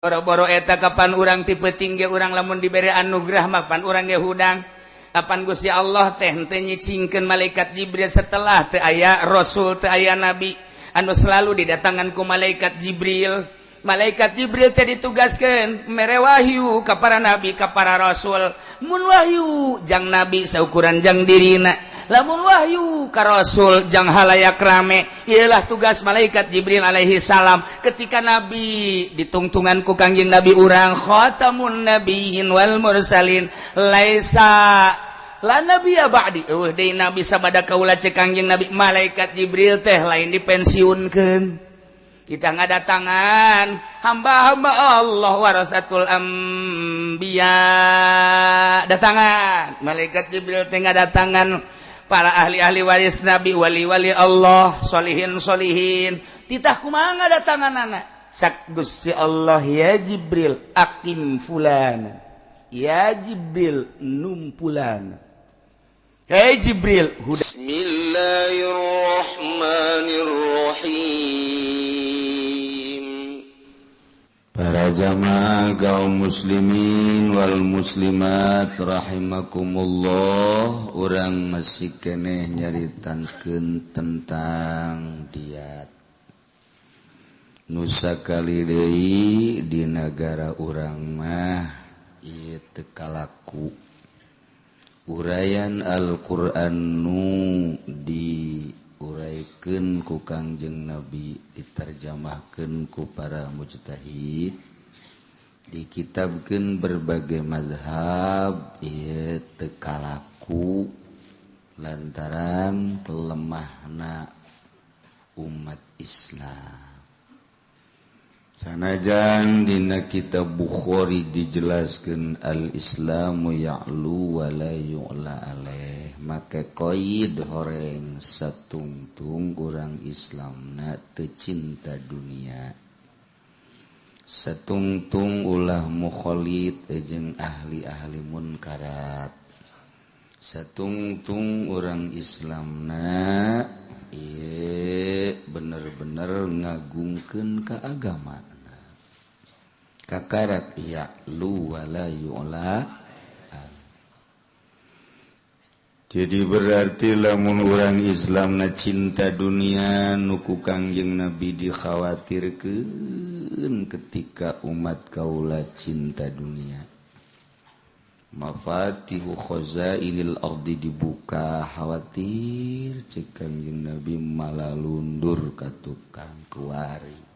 Boro-boro eta kapan urang tipe tinggi urang lamun diberi anugerah mapan urang ge hudang. Kapan Gusti Allah teh henteu nyicingkeun malaikat Jibril setelah teu aya rasul, teu aya nabi anu selalu didatangan ku malaikat Jibril. Malaikat Jibril teh ditugaskeun mere wahyu ka para nabi, ka para rasul. Mun wahyu jang nabi saukuran jang dirina, lamun wahyu ka rasul jang halayak rame. Ialah tugas malaikat Jibril alaihi salam. Ketika nabi ditungtungan ku Kangjeng Nabi urang khatamun nabiyyin wal mursalin, laisa la nabiyya ba'di, eueuh deui nabi sabada kaula cek Kangjeng Nabi. Malaikat Jibril teh lain dipensiunkeun, kita ngadatangan hamba-hamba Allah warasatul anbiya, datangan malaikat Jibril teh ngadatangan para ahli-ahli waris nabi, wali-wali Allah, solihin solihin. Titah kumaha ngadatangan anak cak Gusti Allah, ya Jibril akim fulan, ya Jibril numpulan, hei Jibril huda. Bismillahirrahmanirrahim. Para jamaah kaum muslimin wal muslimat rahimakumullah, urang masih keneh nyaritankeun tentang diat. Nusa kali deui di nagara urang mah ieu teu kalaku. Uraian Al-Qur'an nu diuraikeun ku Kangjeng Nabi, diterjemahkeun ku para mujtahid, dikitabkeun berbagai mazhab, ieu teu kalaku lantaran lemahna umat Islam. Sanajan dina kitab Bukhari dijelaskeun al-Islamu ya'lu wa la yu'la alaih, maka qaid horeng satungtung urang Islamna teu cinta dunia, satungtung ulah mukhalid jeung ahli-ahli munkarat, satungtung urang Islamna ieu bener-bener ngagungkeun ka agama. Kakarak ya lu wala yu'la. Jadi berarti lamun urang Islam na cinta dunia nu ku Kangjeng Nabi dikhawatirkeun ketika umat kaula cinta dunia. Mafatihu khazainil ardi dibuka, khawatir cek Kangjeng Nabi malah lundur ka tukang kuari.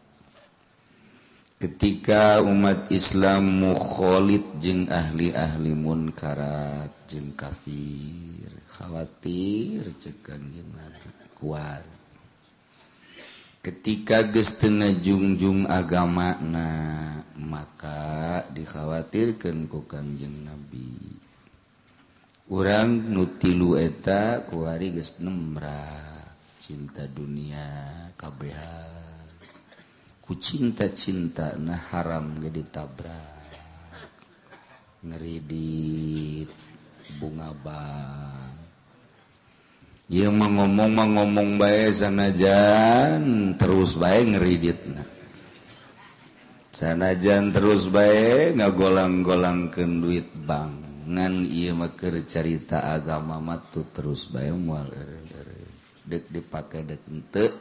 Ketika umat Islam mukholid jeung ahli-ahli munkarat jeung kafir, khawatir cek Kangjeng Nabi kuari. Ketika geus teu ngajungjung agamana maka dikhawatirkeun ku Kangjeng Nabi urang nu tilu eta kuari geus nemrah cinta dunia kabehan ku cinta-cinta nah haram ge ditabrak, ngeridit bunga bank. Ieu mah ngomong bae sanajan terus bae ngeriditna, sanajan terus bae ngagolang-golangkeun duit bank, ngan ieu mah keur carita agama mah tuh terus bae moal eureun deuk dipake deuk henteu.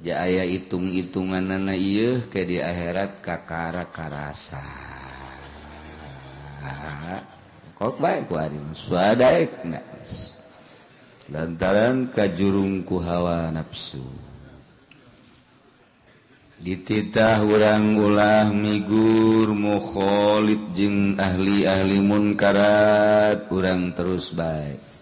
Ja aya hitung-hitunganana ieu ke di akhirat kakara karasa. Kok bae ku ari suadaek lantaran kajurung ku hawa nafsu. Dititah urang ulah migur mukholid jeung ahli-ahli munkarat, urang terus bae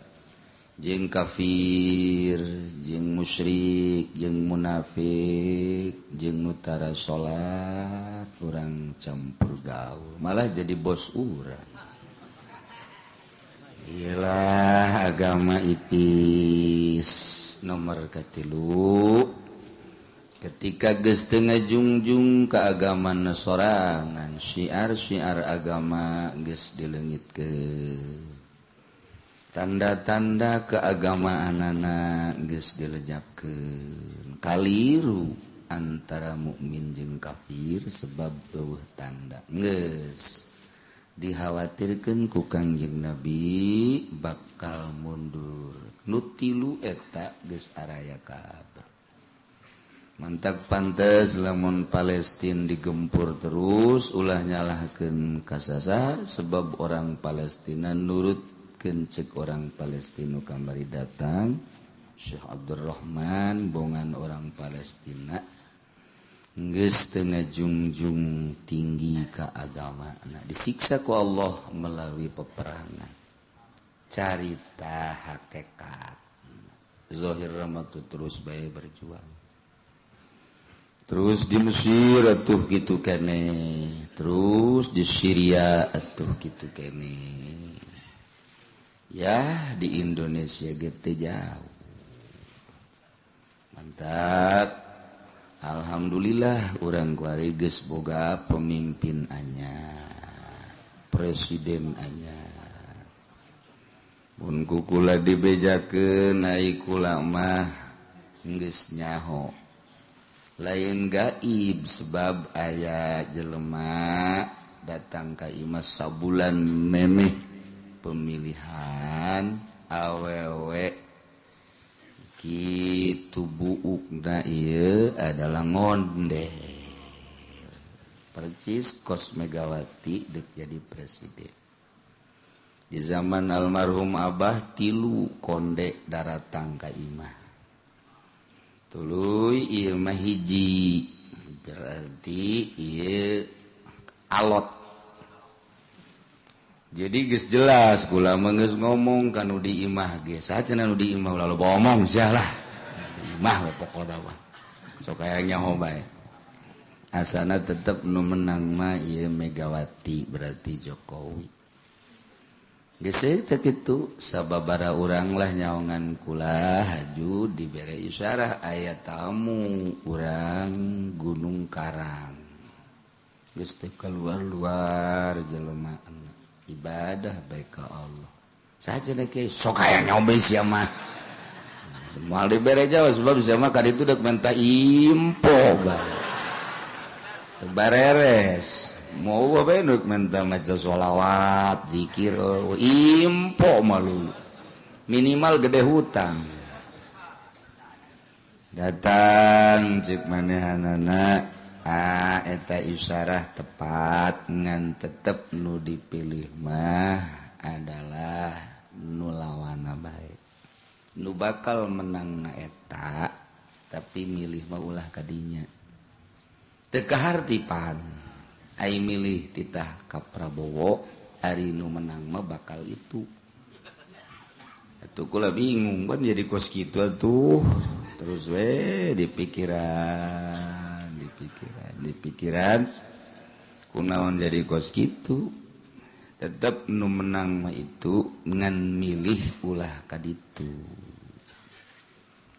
jeung kafir, jeung musyrik, jeung munafik, jeung nu tara salat, urang campur gaul, malah jadi bos urang. Iyalah agama ipis nomor katilu. Ketika geus teu ngajungjung ka agama sorangan, syiar-syiar agama geus dileungitkeun, tanda-tanda keagamaanana geus dilejapkeun, kaliru antara mukmin jeung kafir sebab eueuh tanda geus dikhawatirkeun ku Kangjeng Nabi bakal mundur. Nu tilu eta geus araya kabeh. Mantap pantes lamun Palestina digempur terus ulah nyalahkeun kasasa sebab orang Palestina nurutkeun cek orang Palestina kamari datang Syekh Abdurrahman bongan orang Palestina geus teu ngajungjung tinggi ka agama. Nah, disiksa ku Allah melalui peperangan. Carita hakikat zahir ramatu terus bae berjuang. Terus di Mesir atuh kitu kene, terus di Syria atuh kitu kene. Ya di Indonesia ge teu jauh. Mantap. Alhamdulillah urang kuari geus boga pemimpin anyar, presiden anyar. Mun ku kula dibejakeun ai kula mah geus nyaho. Lain gaib sebab aya jelema datang ka imah sabulan memeh pemilihan awewe kitu buukna ieu adalah ngondel percis kos Megawati dek jadi presiden. Di zaman almarhum Abah tilu konde daratang ka imah. Tuluy ieu mah hiji berarti ieu alot. Jadi geus jelas kula mah geus ngomong ka nu di imah ge saha cenah nu di imah ulah loba omong sia lah. Di imah we pokona mah. Sok aya nyaho bae. Asana tetep nu menang mah ieu Megawati berarti Jokowi. Geus teh kitu sababara urang lah nyaongan kula haju dibere isyarah aya tamu urang Gunung Karang. Geus teh keluar-luar jelema ibadah baik ka Allah. Saha cenah ke sok aya nyombe sia mah. Moal dibere jauh sebab sia mah kaditu deuk menta impo bae. Teu bareres. Mau bae deuk menta maca sholawat, zikir, impo malu. Minimal gede hutang. Datang cek manehanana eta isyarah tepat ngan tetep nu dipilih mah adalah nu lawana bae. Nu bakal menang na eta tapi milih mah ulah kadinya. Teu kahartipan. Ai milih titah ka Prabowo ari nu menang mah bakal itu. Atuh kula bingung kan jadi kos kitu atuh. Terus we dipikiran, dipikiran, kunaon jadi kos kitu. Tetep nu menang mah itu ngan milih ulah kaditu.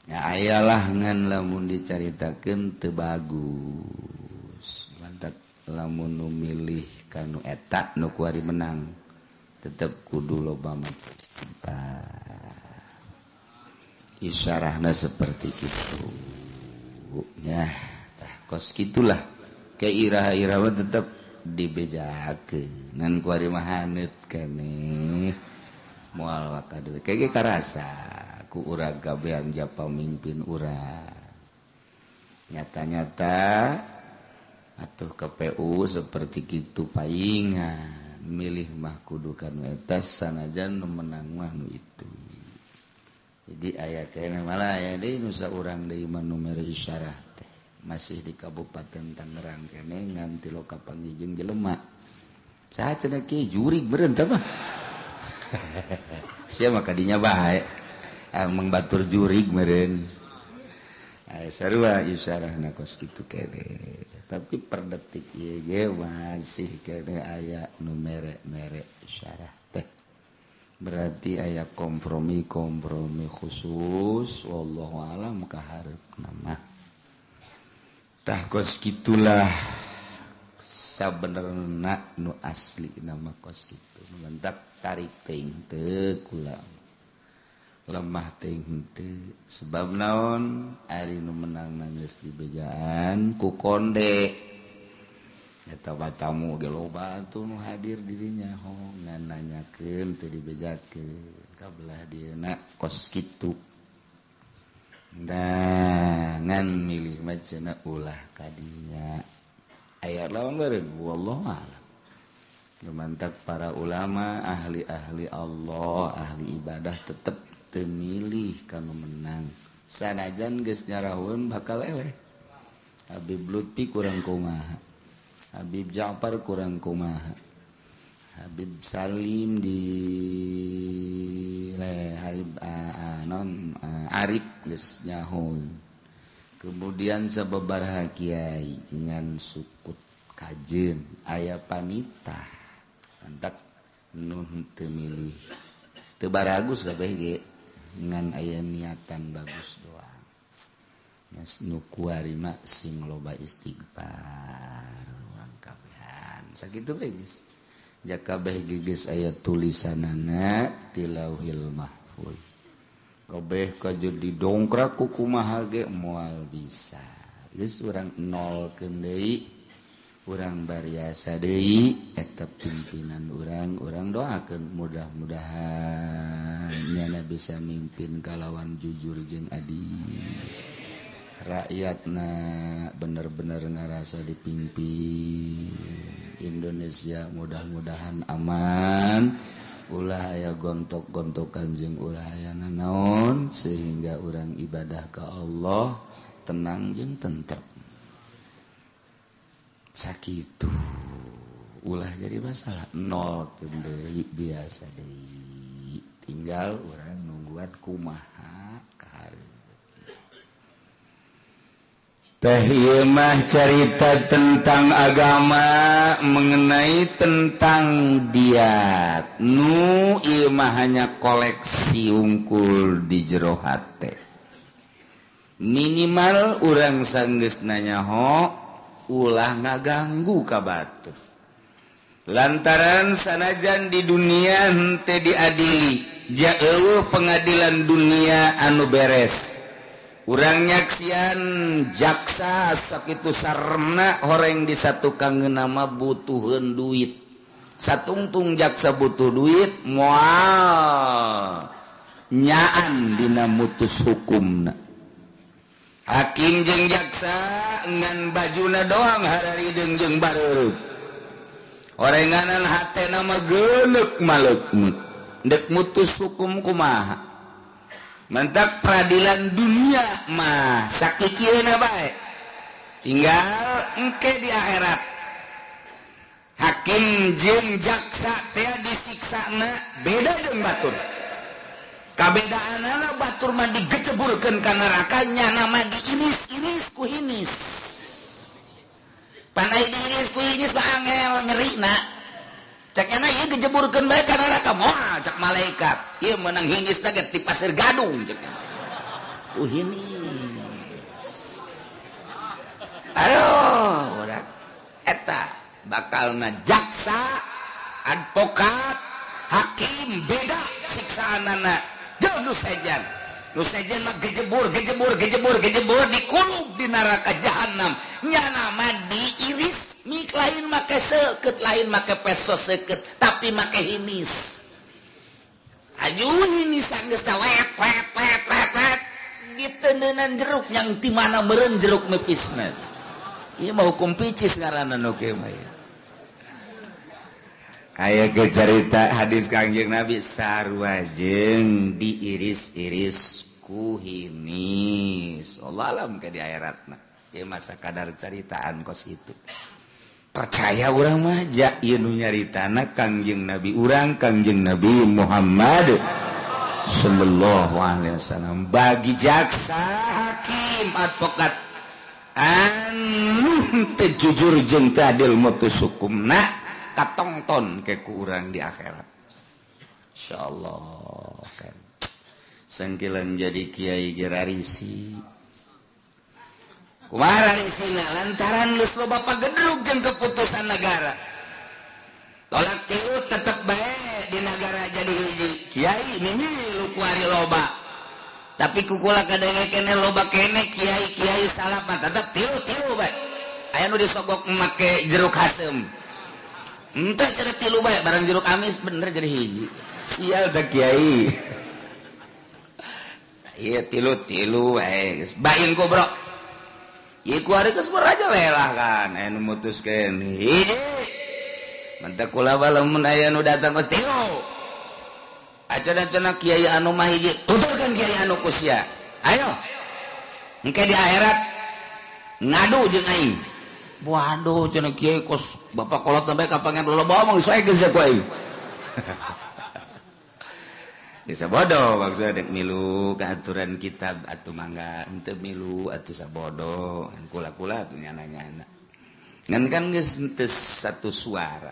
Ya ayalah ngan lamun dicaritakeun teu bagus. Mantap lamun nu milih kanu eta nu kuari menang tetep kudu loba maca istighfar. Isyarahna seperti itu. Nya tah kos kitulah ke iraha-iraha tetep dibejakeun ngan kuari mah haneut keneh moal waka deui ke karasa ku urang kabehan japa pamimpin urang nyata-nyata atuh KPU seperti kitu paingan milih mah kudu kanu eta sanajan nu menang mah nu itu. Jadi aya keneh malah aya deui nu saurang deui mah nu mere isyarah teh masih di Kabupaten Tangerang keneh ngan ti loka panggih jelema. Saha cenah kieu jurig meureun tah mah. Sia mah kadinya bae. Emang batur jurig meureun. Aya sarua isyarahna kos kitu keneh. Tapi per detik ieu ge masih keneh aya nu mere-mere isyarah teh. Berarti aya kompromi-kompromi khusus wallahu alam kaharepna mah. Tah kos kitulah sabenerna nu asli nama kos kitu. Mentak tarik teuing teu kula. Lemah teh henteu sebab naon ari nu menang geus dibejaan ku konde eta batamu ge loba atuh nu hadir dirinya ho ngan nanyakeun teu dibejakeun ka belah dieuna kos kitu. Nah ngan milih mah cenah ulah kadinya aya lawan beureun wallahu a'lam. Lumantak para ulama ahli-ahli Allah ahli ibadah tetep teu milih kanu menang sanajan geus nyarahun bakal eleh. Habib Lutfi kurang kumaha, Habib Ja'far kurang kumaha, Habib Salim di Habib non Arif geus nyahun. Kemudian sababaraha kiai ngan sukut kajeun aya panita mantak nu teu milih teu baragus kabeh ge ngan aya niatan bagus doang. Geus nu kuari mah sing loba istighfar urang kabehan sakitu bae geus. Jakabeh geus aya tulisanana ti Lauhil Mahfuz. Kabeh kajeun didongkrak ku kumaha ge moal bisa. Geus urang nolkeun deui, urang bariasa deui eta pimpinan urang, urang doakeun mudah-mudahan nyana bisa mimpin kalawan jujur jeung adil. Rakyatna bener-bener ngarasa dipimpin. Indonesia mudah-mudahan aman, ulah aya gontok-gontokan jeung ulah aya nanaon sehingga urang ibadah ka Allah tenang jeung tentrem. Sakitu ulah jadi masalah nol deui biasa deui tinggal urang nungguan kumaha ka. Teh ieu mah carita tentang agama mengenai tentang diat nu ieu mah hanya koleksi unggul di jero hate. Minimal urang sanggeus nanya ho ulah ngaganggu ka batur. Lantaran sanajan di dunia henteu diadili, jauh pengadilan dunia anu beres. Urang nyaksian jaksa sakitu saremna horeng disatukangeun nama butuheun duit. Satungtung jaksa butuh duit moal nyaan dina mutus hukumna. Hakim jeung jaksa ngan bajuna doang hararideung jeung bareureut. Orenganan hatena mah geuleuk maleukmeut. Deuk mutus hukum kumaha? Mentak peradilan dunia mah sakikieuna bae. Tinggal engke di akhirat. Hakim jeung jaksa teh disiksana beda jeung batur. Kabedaanana batur mah digeceburkeun ka neraka nyana mah diiris-iris ku hinis. Panai diiris ku hinis mah angel nyerina. Cek nyana ieu gejeburkeun bae ka neraka moal cek malaikat. Ieu meunang hinisna ge ti pasir gadung cek nyana. Ku hinis. Aduh, urang eta bakalna jaksa, advokat, hakim beda siksaanana. Jauh nu sejen. Nu sejen mah gejebur, gejebur, gejebur, gejebur dikulub di neraka jahanam. Nyana mah diiris. Mik lain make seukeut, lain make peso seukeut, tapi make hinis. Aju hinisan geus wet wet wet wet wet diteuneunan jeruk yang ti mana meureun jeruk mepisna. Ieu mah hukum picis ngaranna nu kieu mah. Aya ge carita hadis Kangjeng Nabi sarua jeung diiris-iris ku hinis. Allah alam ke di akhiratna. Ieu mah sakadar caritaan kos itu. Percaya urang mah ja ieu nu nyaritana Kangjeng Nabi urang Kangjeng Nabi Muhammad sallallahu alaihi wasallam. Bagi jaksa, hakim, advokat anu teu jujur jeung teu adil mutus hukumna katongton ke ku urang di akhirat. Insyaallah kan sengkilan jadi kiai gerarisi. Kumaha risina lantaran geus loba pagedrug jeung keputusan negara. Tolak tilu tetep bae di negara jadi hiji kiai mimilu kuari loba tapi kukula kadenge kene loba kene kiai-kiai salah mah tetep tilu-tilu bae aya nu disogok make jeruk haseum henteu cenah tilu bae barang jeruk amis bener jadi hiji sial da kiai. Iya tilu-tilu bae geus bain ku bro ieu kuari geus merajalela kan aya nu mutuskeun hiji mentak kula lamun aya nu datang geus tilu acan-acana kiai anu mah hiji tuturkeun kiai anu kusia ayo engke di akhirat ngadu jeung aing. Waduh cenah kiai kos bapak kolot sampai ka pangen loba omong sae geus ku aing. Bisa bodoh maksudnya dek milu ke aturan kitab atuh mangga henteu milu atuh sabodo kula-kula atuh nyana-nyana ngan kan geus henteu satu suara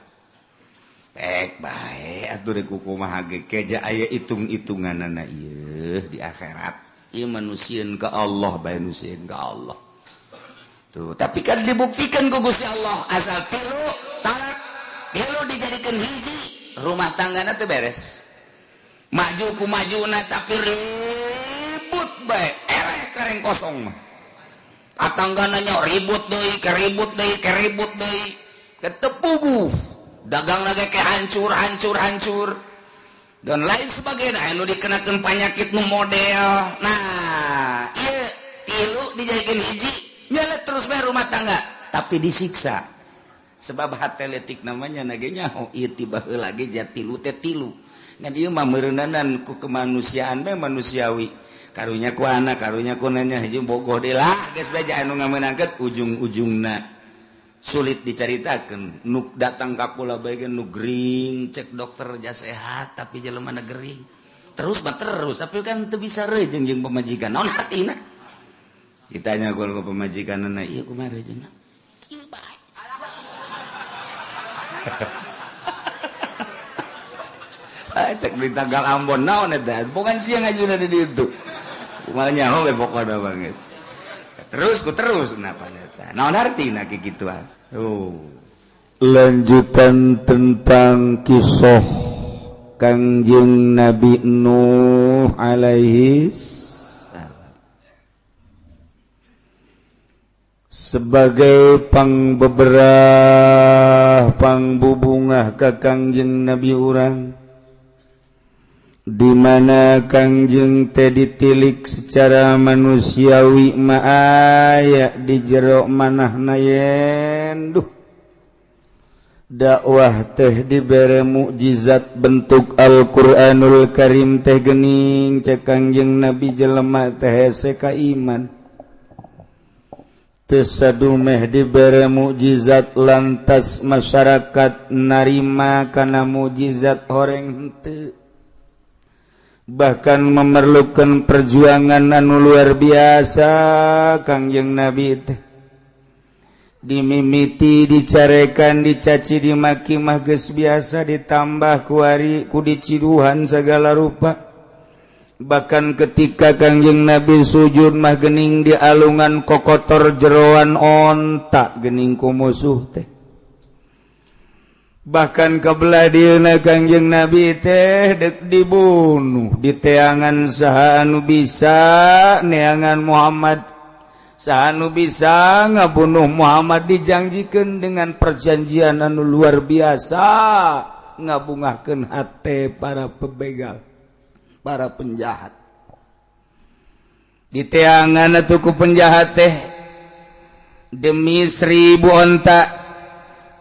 ek bae atuh rek kumaha ge keja aya hitung-hitunganana ieu di akhirat ieu manusieun ka Allah bae nusieun ka Allah tuh tapi kan dibuktikan ku Gusti Allah asal tilu talak tilu dijadikeun hiji rumah tanggana teu beres maju ku majuna tapi ribut bae ereh kareng kosong mah tatanggana nya ribut deui keribut deui keribut deui ketepuguh dagang lagi ke hancur hancur hancur dan lain sebagainya anu dikenakeun panyakit nu model nah ieu tilu dijadikeun hiji nyala terus bae rumah tangga tapi disiksa sebab hate leutik namanya nage nyaho ieu tiba heula ge jatilu teh tilu ngan ieu mah meureunanan ku kemanusiaan bae manusiawi karunya ku anak karunya ku nanya hiji bogoh deui lah geus bae anu ngamenangkeun ujung-ujungna sulit diceritakan nuk datang ka kula bae ge nu gering cek dokter ja sehat tapi jelema na gering terus mah terus tapi kan teu bisa reujeng jeung pamajikan naon hartina ditanya kula ka pamajikanna ieu kumaha reujengna kieu bae. Cek di tanggal Ambon naon eta bukan siang ngajuna di ditu kumaha nyaho we pokona bang terus ku terus napa eta naon artina kikituan. Oh lanjutan tentang kisah Kangjeng Nabi Nuh alaihi salam sebagai pangbeberah pangbubungah ka Kangjeng Nabi urang di mana Kangjeng teh ditilik secara manusiawi maaya di jero manahna yen duh dakwah teh dibere mukjizat bentuk Al-Qur'anul Karim teh geuning cek Kangjeng Nabi jelema teh hese ka iman teu sadumeh dibere mukjizat lantas masyarakat narima kana mukjizat horeng henteu bahkan memerlukan perjuangan anu luar biasa Kangjeng Nabi teh dimimiti dicarekan dicaci dimaki mah geus biasa ditambah kuari ku diciduhan segala rupa bahkan ketika Kangjeng Nabi sujud mah geuning di alungan kokotor jeroan onta geuning ku musuh teh bahkan kebelah dieuna Kangjeng Nabi teh dek dibunuh di teangan saha anu bisa neangan Muhammad saha anu bisa ngabunuh Muhammad dijanjikeun dengan perjanjian anu luar biasa ngabungahkeun hate para pebegal para penjahat di teangan atuh ku penjahat teh demi 1000 onta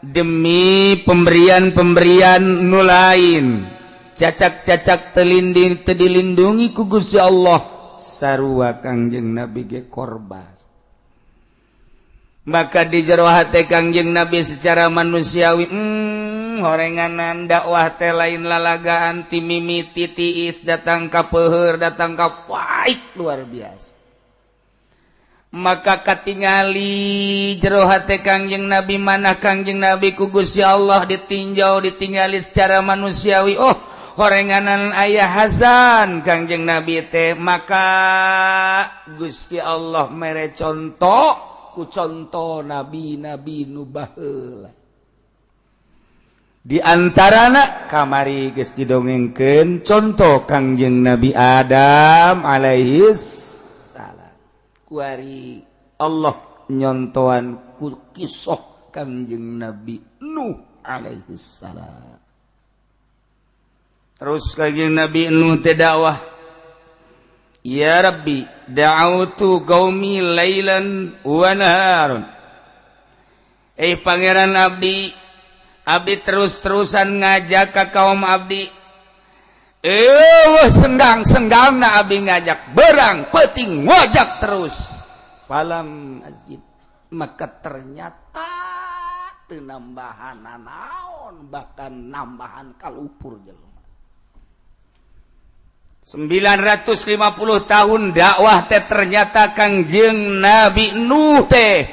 demi pemberian-pemberian nu lain cacak-cacak telinding teu dilindungi ku Gusti Allah sarua Kangjeng Nabi ge korban maka di jero hate Kangjeng Nabi secara manusiawi horenganan dakwah teh lain lalagaan ti mimiti tiis datang ka peuheur datang ka pait luar biasa maka katingali jero hate Kangjeng Nabi mana Kangjeng Nabi ku Gusti Allah ditinjau ditingali secara manusiawi oh horenganan ayah Hasan Kangjeng Nabi teh maka Gusti Allah mere contoh ku contoh nabi-nabi nu baheula. Di antarana kamari geus didongengkeun contoh Kangjeng Nabi Adam alaihis salam. Kuari Allah nyontoan ku kisah Kangjeng Nabi Nuh alaihis salam. Terus Kangjeng Nabi Nuh teh dakwah, ya Rabbi da'autu qaumi lailan wa naharan. Eh pangeran abdi, abdi terus-terusan ngajak ke kaum abdi. Senggang-senggang na abdi ngajak, berang peting ngajak terus. Falam azid, maka ternyata teu nambahan naon, bahkan nambahan kalupur jelema. 950 tahun dakwah teh ternyata Kangjeng Nabi Nuh teh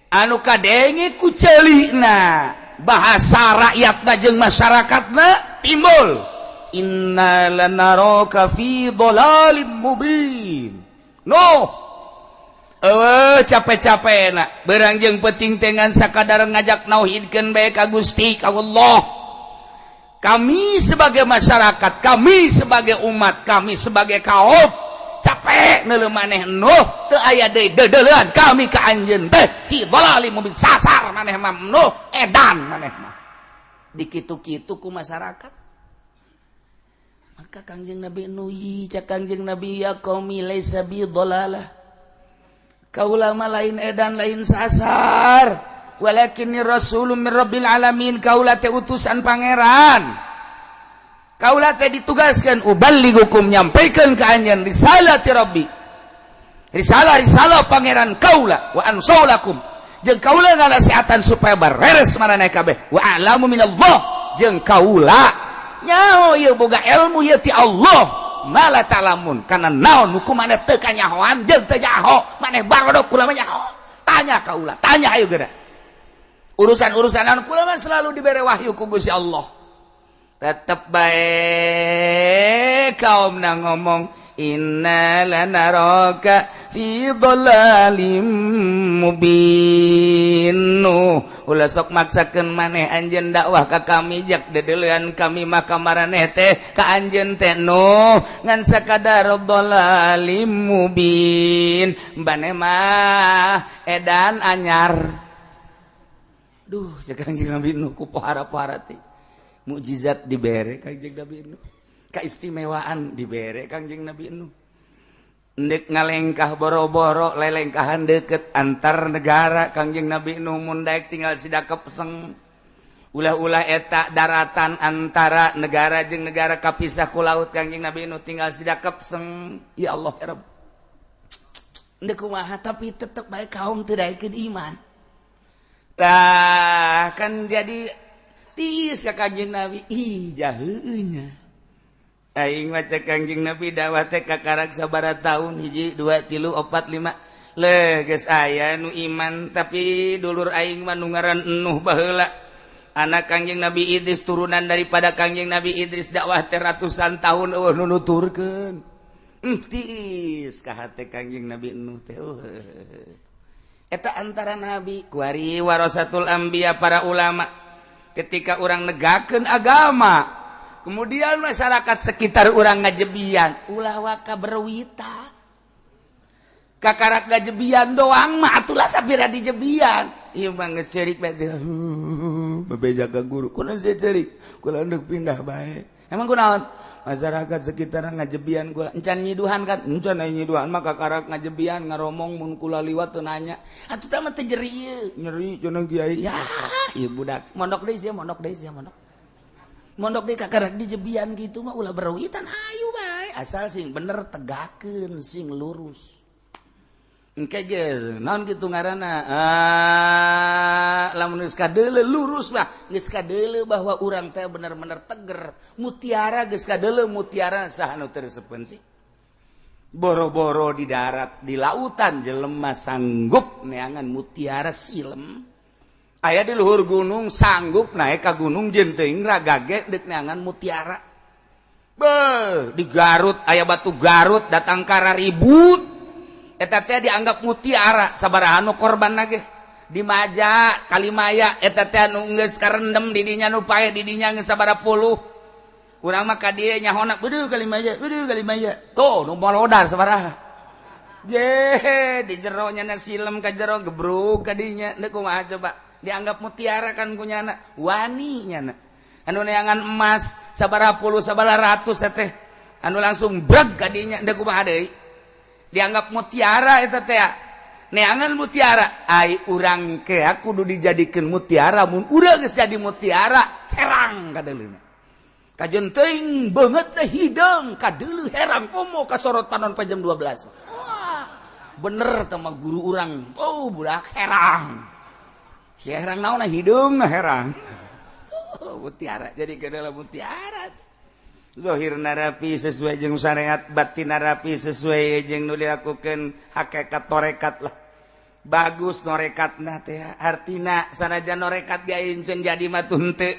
anu kadenge ku ceulina bahasa rakyatna jeung masyarakatna timbul inna lanaraka fi dhalalim mubin. Nuh eueuh capek-capekna beurang jeung peuting teh ngan sakadar ngajak nauhidkeun bae ka Gusti ka Allah. Kami sebagai masyarakat, kami sebagai umat, kami sebagai kaum capek neuleuh maneh Nuh, teu aya deui deudeuleun kami ka anjeun teh fi dhalalim mubin, sasar maneh mah Nuh, edan maneh mah. Dikitu-kitu ku masyarakat. Maka Kangjeng Nabi Nuh, cak Kangjeng Nabi, ya qaumi laisa bi dhalalah. Kaula mah lain edan lain sasar. Walakinni rasulun min rabbil alamin, kaula teh utusan pangeran. Kaula teh ditugaskan uballigukum, nyampaikan ka anjeun risalati rabbi. Risalah-risalah pangeran kaula wa ansaulakum. Jeung kaula nganasihatan supaya bareres maraneh kabeh. Wa a'lamu minallah, jeung kaula nyaho ieu boga ilmu ieu ti Allah. Mala ta'lamun, kana naon hukum maneh teu kanyahoan jeung teu nyaho, maneh barodok kula mah nyaho. Tanya kaula, tanya ayo geura. Urusan-urusan anu kula mah selalu dibere wahyu ku Gusti Allah. Tetep bae kaum na ngomong inna lanaraka fi dhalalim mubin. Nuh, ulah sok maksakeun maneh anjeun dakwah ka kami jak deudeuleun kami mah ka maraneh teh ka anjeun teh Nuh ngan sakadar dhalalim mubin. Maneh mah edan anyar. Duh, cek Kangjeng Nabi Nuh ku pohara-pohara teh. Mukjizat dibere Kangjeng Nabi Nuh. Keistimewaan dibere Kangjeng Nabi Nuh. Ndek ngalengkah boro-boro lelengkahan deket antar negara Kangjeng Nabi Nuh mun daek tinggal sidakep seng. Ulah-ulah eta daratan antara negara jeung negara kapisah ku laut Kangjeng Nabi Nuh tinggal sidakep seng. Ya Allah ya Rabb. Ndek kumaha tapi tetep bae kaum teu daekeun iman. Tah kan jadi tiis ka Kangjeng Nabi, ih jaheunya. Aing mah cek Kangjeng Nabi dakwah teh kakarak sabaraha tahun, 1 2 3 4 5. Leuh geus aya nu iman tapi dulur aing mah nu ngaran Nuh baheula. Anak Kangjeng Nabi Idris, turunan daripada Kangjeng Nabi Idris, dakwah teh ratusan tahun eueuh nu nuturkeun. Tiis ka hate Kangjeng Nabi Nuh teh. Eta antara nabi kuari warasatul anbiya para ulama ketika orang negakeun agama kemudian masyarakat sekitar orang ngajebian ulah waka berwita kakarak ngajebian doang mah atulah sapira dijebian ieu mah geus ceurik bae teh bebeja ka guru kunaon sih ceurik kula endek pindah bae emang kunaon masyarakat sekitar ngajebian kula encan nyiduhan kan encan aya nyiduhan mah kakarak ngajebian ngaromong mun kula liwat teu nanya atuh tah mah teu jeri ieu nyeri cenah kiai ya ieu budak mondok deui sia mondok deui sia mondok mondok deui kakarak dijebian kitu mah ulah berwitan hayu bae asal sing bener tegakeun sing lurus engke ge naon kitu ngaranna lamun geus kadeuleu lurus mah geus kadeuleu bahwa urang teh bener-bener teger mutiara geus kadeuleu mutiara saha nu teu resepeun sih boro-boro di darat di lautan jelema sanggup neangan mutiara silem aya di luhur gunung sanggup naik ka gunung jeung teuing ragage deuk neangan mutiara beuh di Garut aya batu Garut datang ka ribut eta teh dianggap mutiara sabaraha nu korban ge Di Maja Kalimaya eta teh anu geus karendem di dinya nu paeh di dinya geus sabaraha puluh. Urang mah ka dieu nyahona beudeung Kalimaya, beudeung Kalimaya. Tuh nu molodar sabaraha. Je di jero nya silem ka jero gebruk ka dinya deuk kumaha coba. Dianggap mutiara kan ku nyana, wani nyana. Anu neangan emas sabaraha puluh sabaraha ratus teh. Anu langsung breg ka dinya deuk kumaha deui. Dianggap mutiara eta teh. Neangan mutiara ai urang ke kudu dijadikeun mutiara mun urang geus jadi mutiara herang kadeuleuna. Kajeun teuing beungeut teh hideung kadeuleu herang komo kasorot panon pa jam 12. Wah, bener teh mah guru urang. Oh, budak herang. Herang naon hideung herang. Tuh mutiara jadi ke dalam mutiara. Zohir narapi sesuai jeung syariat, batin narapi sesuai jeung nu dilakukeun hakikat torekat lah. Bagus norekatna teh artina sanajan norekat ge ayeuna jadi mah teu.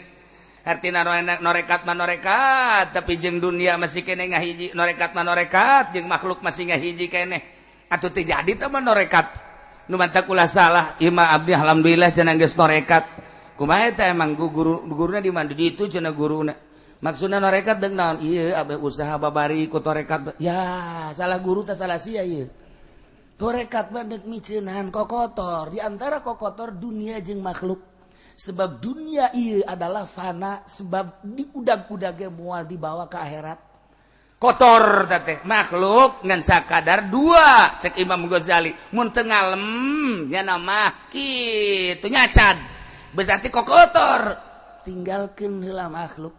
Artina norekat mah norekat tapi jeung dunia masih keneh ngahiji, norekat mah norekat jeung makhluk masih ngahiji keneh. Atuh teu jadi teh mah norekat. Nu mantak ulah salah, ieu mah abdi alhamdulillah cenah geus norekat. Kumaha eta emang guru guruna di mana di ditu cenah guruna. Maksudna norekat deung naon? Ieu abeh usaha babari ku torekat. Ya, salah guru teh salah sia ieu. Torekat mah deuk miceunan kokotor. Di antara kokotor dunia jeung makhluk. Sebab dunia ieu adalah fana, sebab diudag-udag ge moal dibawa ke akhirat. Kotor teh makhluk ngan sakadar dua cek Imam Ghazali. Mun teu ngalem nya mah kitu nyacad. Berarti kokotor. Tinggalkeun heula makhluk.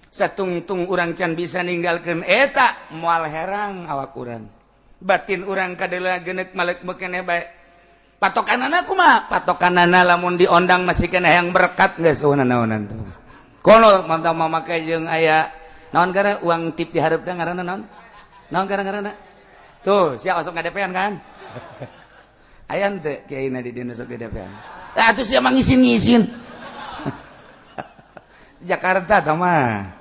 Satungtung urang can bisa ninggalkeun eta moal herang awak urang. Batin urang kadeula genek malek meukeun bae. Patokanana kumaha? Patokanana lamun diondang masih kena yang berkat geus eueuh naonan tuh. Kono mantap mamake jeung aya naon gara uang tip di hareup teh ngaranna naon? Naon gara ngaranna? Tuh, sia osok ngadepean kan? Aya henteu kiaina di dieu sok didepean. Ah atuh sia mah ngisin-ngisin. Jakarta tah mah.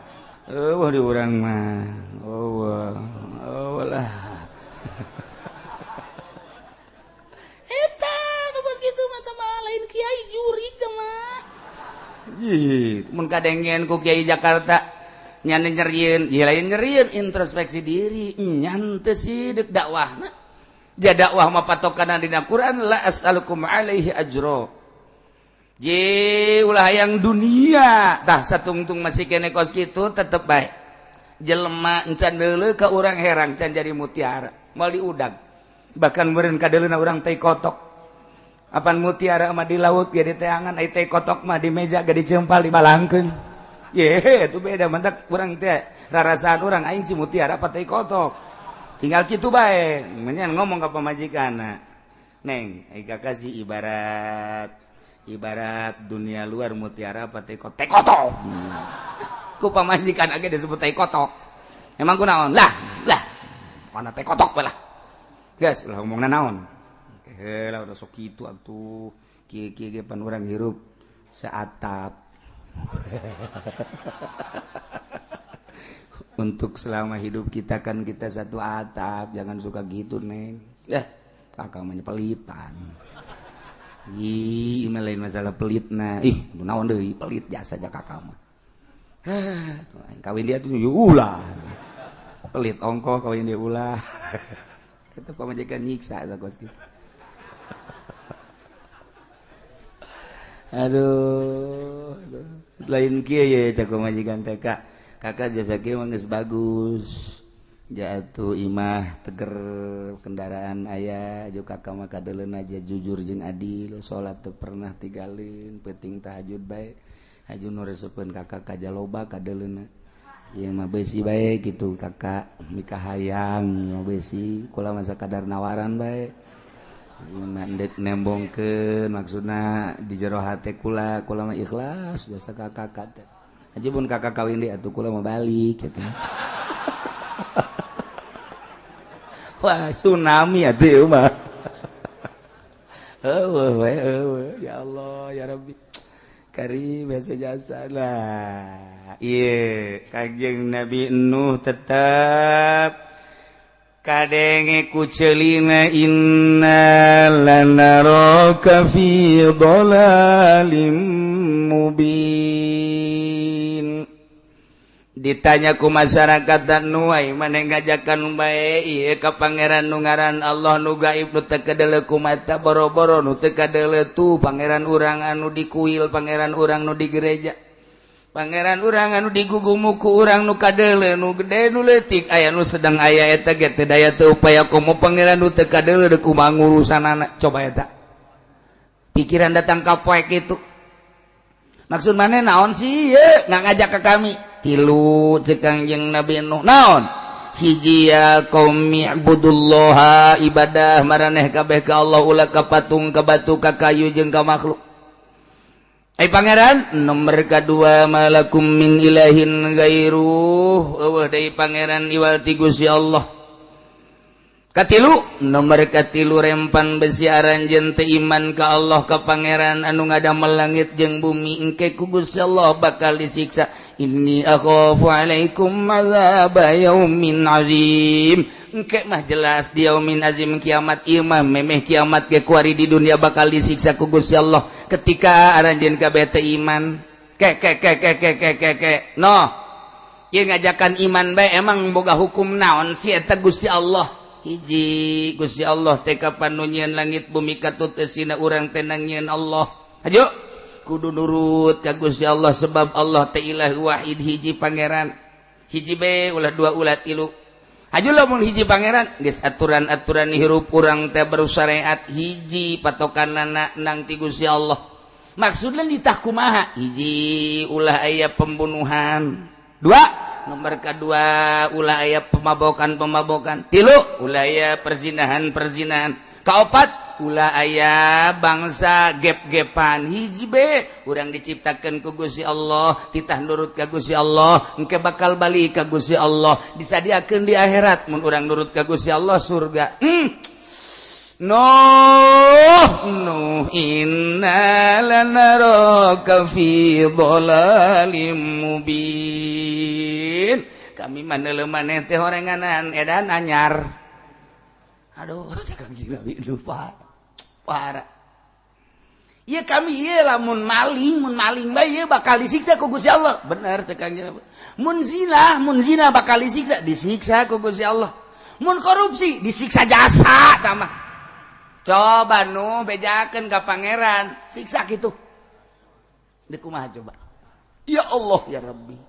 Eueuh di urang mah. Eueuh. Eueuh lah. Eta nu geus kitu mah teh mah lain kiai jurig teh mah. Ih, mun kadengean ku kiai Jakarta nya nyerieun, ieu lain nyerieun introspeksi diri, nyan teu sih deuk dakwahna. Dia dakwah mah patokanna dina Quran la as'alukum alaihi ajra. Je ulah hayang dunia tah satungtung masih kene kos kitu tetep bae. Jelema encan deuleu ka urang herang can jadi mutiara, moal diudag. Bahkan meureun kadeuleuna urang teh kotok. Apan mutiara mah di laut ge diteangan, ai teh kotok mah di meja ge dicempal dibalangkeun. Ye, itu beda mantak urang teh rarasaan urang aing si mutiara apa teh kotok. Tinggal kitu bae, menyan ngomong ka pamajikanna. Neng, ai kakak sih ibarat dunia luar mutiara apa teh kotok. Ku pamajikan age disebut teh kotok. Emang ku naon? Lah, lah. Mana teh kotok bae lah. Geus, lah ngomongna naon? Heula udah sok kitu atuh. Kieu-kieu ge pan urang hirup seatap. Untuk selama hidup kita kan kita satu atap, jangan suka gitu, Neng. Kakak mah pelitan. Ih, mah lain masalah pelit nah. Ih, naon deui pelit jasa aja kakak mah. Kawin dia tuh ulah. Pelit ongkoh kawin dia ulah. Itu pamajikan nyiksa eta kos kitu. Aduh, lain kieu ye cak pamajikan teh Kak. Kakak jasa kieu mah geus bagus. Jatuh imah teger kendaraan aya jeung kakak mah kadeuleun aja jujur jeung adil, salat teu pernah tinggalin, penting tahajud bae. Haju nu resepeun kakak kaja loba kadeuleunna. Ieu mah beusi bae kitu kakak mikahayang mah beusi kula mah sakadar nawaran bae. Ieu mah endek nembongkeun maksudna di jero hate kula, kula mah ikhlas jasa kakak teh. Haji pun kakak kawin deui atuh kula mah balik kitu. Wah, tsunami atuh ieu mah. Eueuh we eueuh ya Allah ya Rabbi. Kari biasa jasa lah. Iya, Kanjeng Nabi Nuh tetap Kadenge ku ceulina, "Inna lanaraka fi dhalalim mubin." Ditanya ku masyarakat dan nuai mana ngajakan bae ieu ka pangeran nu ngaran Allah, nu gaib, nu teu kadeuleu ku mata, boro-boro nu teu kadeuleu tuh pangeran urang anu di kuil, pangeran urang nu di gereja, pangeran urang anu digugumu ku urang, nu kadeuleu, nu gede, nu leutik aya, nu sedang aya, eta ge teu daya teu upaya, komo pangeran nu teu kadeuleu, deuk kumaha ngurusanana coba eta? Pikiran datang ka poek itu, maksud mana naon sih ye nggak ngajak ke kami? Tilu cek Kangjeng Nabi Nuh. Naon? Hiji, "Ya qaumi ibudullaha," ibadah maraneh kabeh ka Allah, ulah ka patung, ka batu, ka kayu jeung ka makhluk. Ai pangeran nomor kedua, "Malakum min ilahin ghairuh," euweuh deui pangeran iwal ti Gusti Allah. Katilu, nomor katilu, rempan besi aranjeun teu iman ka Allah, ka pangeran anu ngadamel langit jeung bumi, engke ku Gusti Allah bakal disiksa. "Inni akhafu alaikum azaba yaumin azim." Engke mah jelas di yaumin azim, kiamat ieu mah, memeh kiamat ge kuari di dunia bakal disiksa ku Gusti Allah ketika aranjeun kabeh teu iman. Ke ke ke ke ke ke ke ke no ieu ngajakan iman bae, emang boga hukum naon sih eta Gusti Allah? Hiji, Gusti Allah teh kapan nu nyieun langit bumi katut eusina, urang teh nyieun Allah. Hajo kudu nurut ka Gusti Allah, sebab Allah teh ilah wahid, hiji pangeran, hiji be, ulah dua, ulah tilu. Hajo lamun hiji pangeran geus aturan-aturan hirup urang teh baru syariat hiji patokanana nang ti Gusti Allah. Maksudna ditah kumaha? Hiji, ulah aya pembunuhan. Dua, nomor kedua, ulah aya pemabokan-pemabokan. Tilu, ulah aya perzinahan-perzinahan. Kaopat, ulah aya bangsa gep-gepan. Hiji be, urang diciptakan ku Gusti Allah, titah nurut ka Gusti Allah, engke bakal balik ka Gusti Allah, disadiakeun di akhirat mun urang nurut ka Gusti Allah surga. Nuh, Nuh, inna lanaraka fi dhalalim mubin. Kami manele maneh teh horenganan edan anyar. Aduh, cek Kangjeng Nabi, lupa. Parah. Iya kami iya lamun maling, mun maling bae ieu bakal disiksa ku Gusti Allah. Bener cek Kangjeng Nabi. Mun zina bakal disiksa, disiksa ku Gusti Allah. Mun korupsi disiksa jasa tambah. Coba nu bejakeun ka pangeran, siksa gitu. Di kumaha coba? Ya Allah ya Rabbi.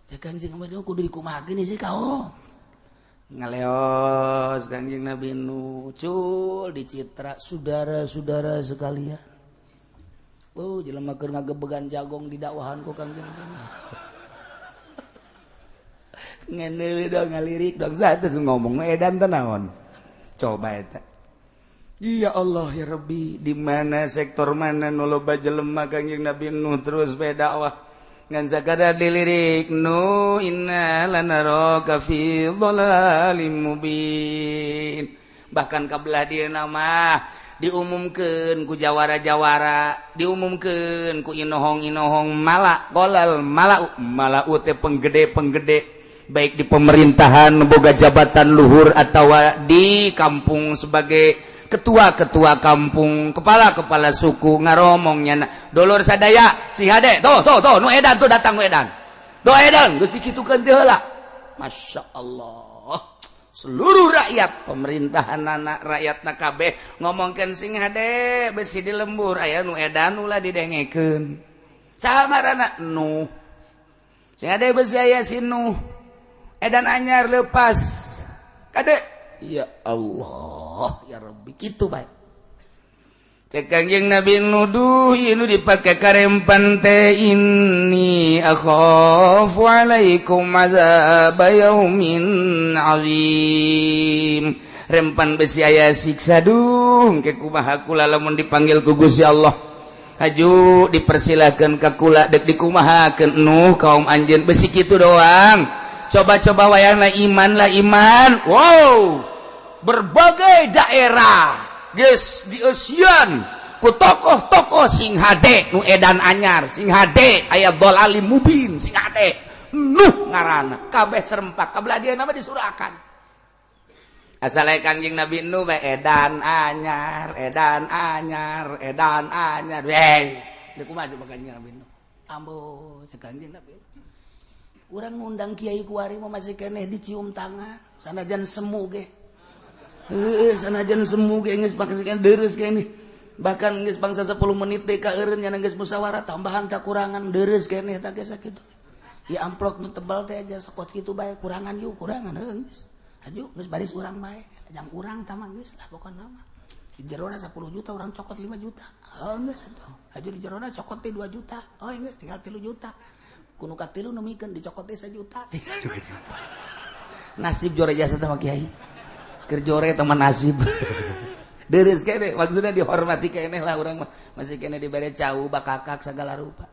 Cek Kangjeng Nabi, kudu dikumahakeun sih kau. Ngaleos Kangjeng Nabi nu cul dicitra, saudara-saudara sekalian. Oh, jelema keur ngagebegan jagong di dakwahan ku Kangjeng Nabi. Ngeundeul dong, ngalirik dong, satu ngomong edan teh naon. Coba eta. Ya Allah ya Rabbi, di mana sektor mana nu loba jelema? Kangjeng Nabi Nuh terus bae dakwah ngan sakadar dilirik, "Nu, inna lanaraka fi dhalalim mubin." Bahkan kabelah dieu mah diumumkeun ku jawara-jawara, diumumkeun ku inohong-inohong, mala qolal malau, malau teh penggede-penggede, baik di pemerintahan boga jabatan luhur atau di kampung sebagai ketua-ketua kampung, kepala-kepala suku, ngaromongnya, "Dulur sadaya, si hade tuh tuh tuh, nu edan tuh datang, nu edan do edan geus dikitukeun teh heula." Masya Allah, seluruh rakyat, pemerintahan, anak rakyat kabeh ngomongkeun sing hade besi di lembur aya nu edan, ulah didengekeun. Saha ngaranna? Nu sing hade besi aya si Nu edan anyar lepas kade. Ya Allah ya Rabbi, kitu bae cek Kangjeng Nabi nuduh nu dipake karempan teh, "Inni akhafu alaikum azab yaumin azim." Rempan besi aya siksa, duh, ke kumaha kula lamun dipanggil ku Gusti Allah? Haju dipersilakan ka kula, dek dikumahakeun Nuh kaum anjeun? Besi kitu doang, coba-coba wayangna iman lah iman. Wow, berbagai daerah geus dieusian ku tokoh-tokoh, sing hade nu edan anyar, sing hade aya dhalalim mubin, sing hade Nuh ngaranna, kabeh serempak kabelah dia nama disurakan. Asal Kangjeng Nabi Nuh bae edan anyar, edan anyar, edan anyar. Wey, deuk kumaha coba Kangjeng Nabi Nuh? Ambo cek Kangjeng Nabi. Urang ngundang kiai kuari mah masih keneh dicium tangan, sanajan semu ge. Heueuh, sanajan semu ge geus pake deres keneh. Bahkan geus bangsa 10 menit teh ka eureun nya geus musyawarah tambahan kakurangan deres keneh tah ge sakitu. Ya amplop nu tebal teh aja sekot kitu bae kurangan yuk kurangan heuh geus. Aju geus baris urang bae, jang urang tah mah geus lah pokona mah. Di jerona 10 juta urang cokot 5 juta. Oh geus atuh. Aju di jerona cokot teh 2 juta. Oh geus tinggal 3 juta. Kuno ka 3 numikeun dicokot teh 1 juta, tinggal 2 juta. Nasib jore jasa teh mah kiai. Keur jore teh mah nasib. Deres keneh maksudna dihormati keneh lah urang mah. Masih keneh dibere cau bakakak segala rupa.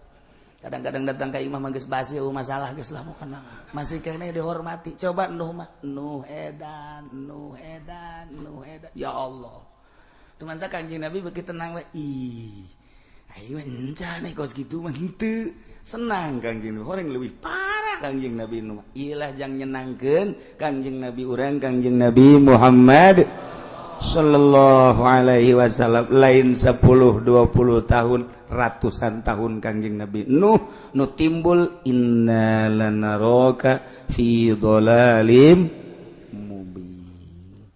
Kadang-kadang datang ke imam geus basi masalah geus lah pokona masih keneh dihormati. Coba Nuh mah, Nuh edan, Nuh edan, Nuh edan. Ya Allah. Tumanta Kangjeng Nabi begitu tenang we. Ih, ayo encana kos kitu mah henteu. Senang Kangjeng Nabi, orang lebih parah Kangjeng Nabi Nuh. Ilah jang nyenangkeun Kangjeng Nabi urang Kangjeng Nabi Muhammad sallallahu alaihi wasallam. Lain 10 20 tahun, ratusan tahun Kangjeng Nabi Nuh nu timbul inna lanaraka fi dhalalim mubin.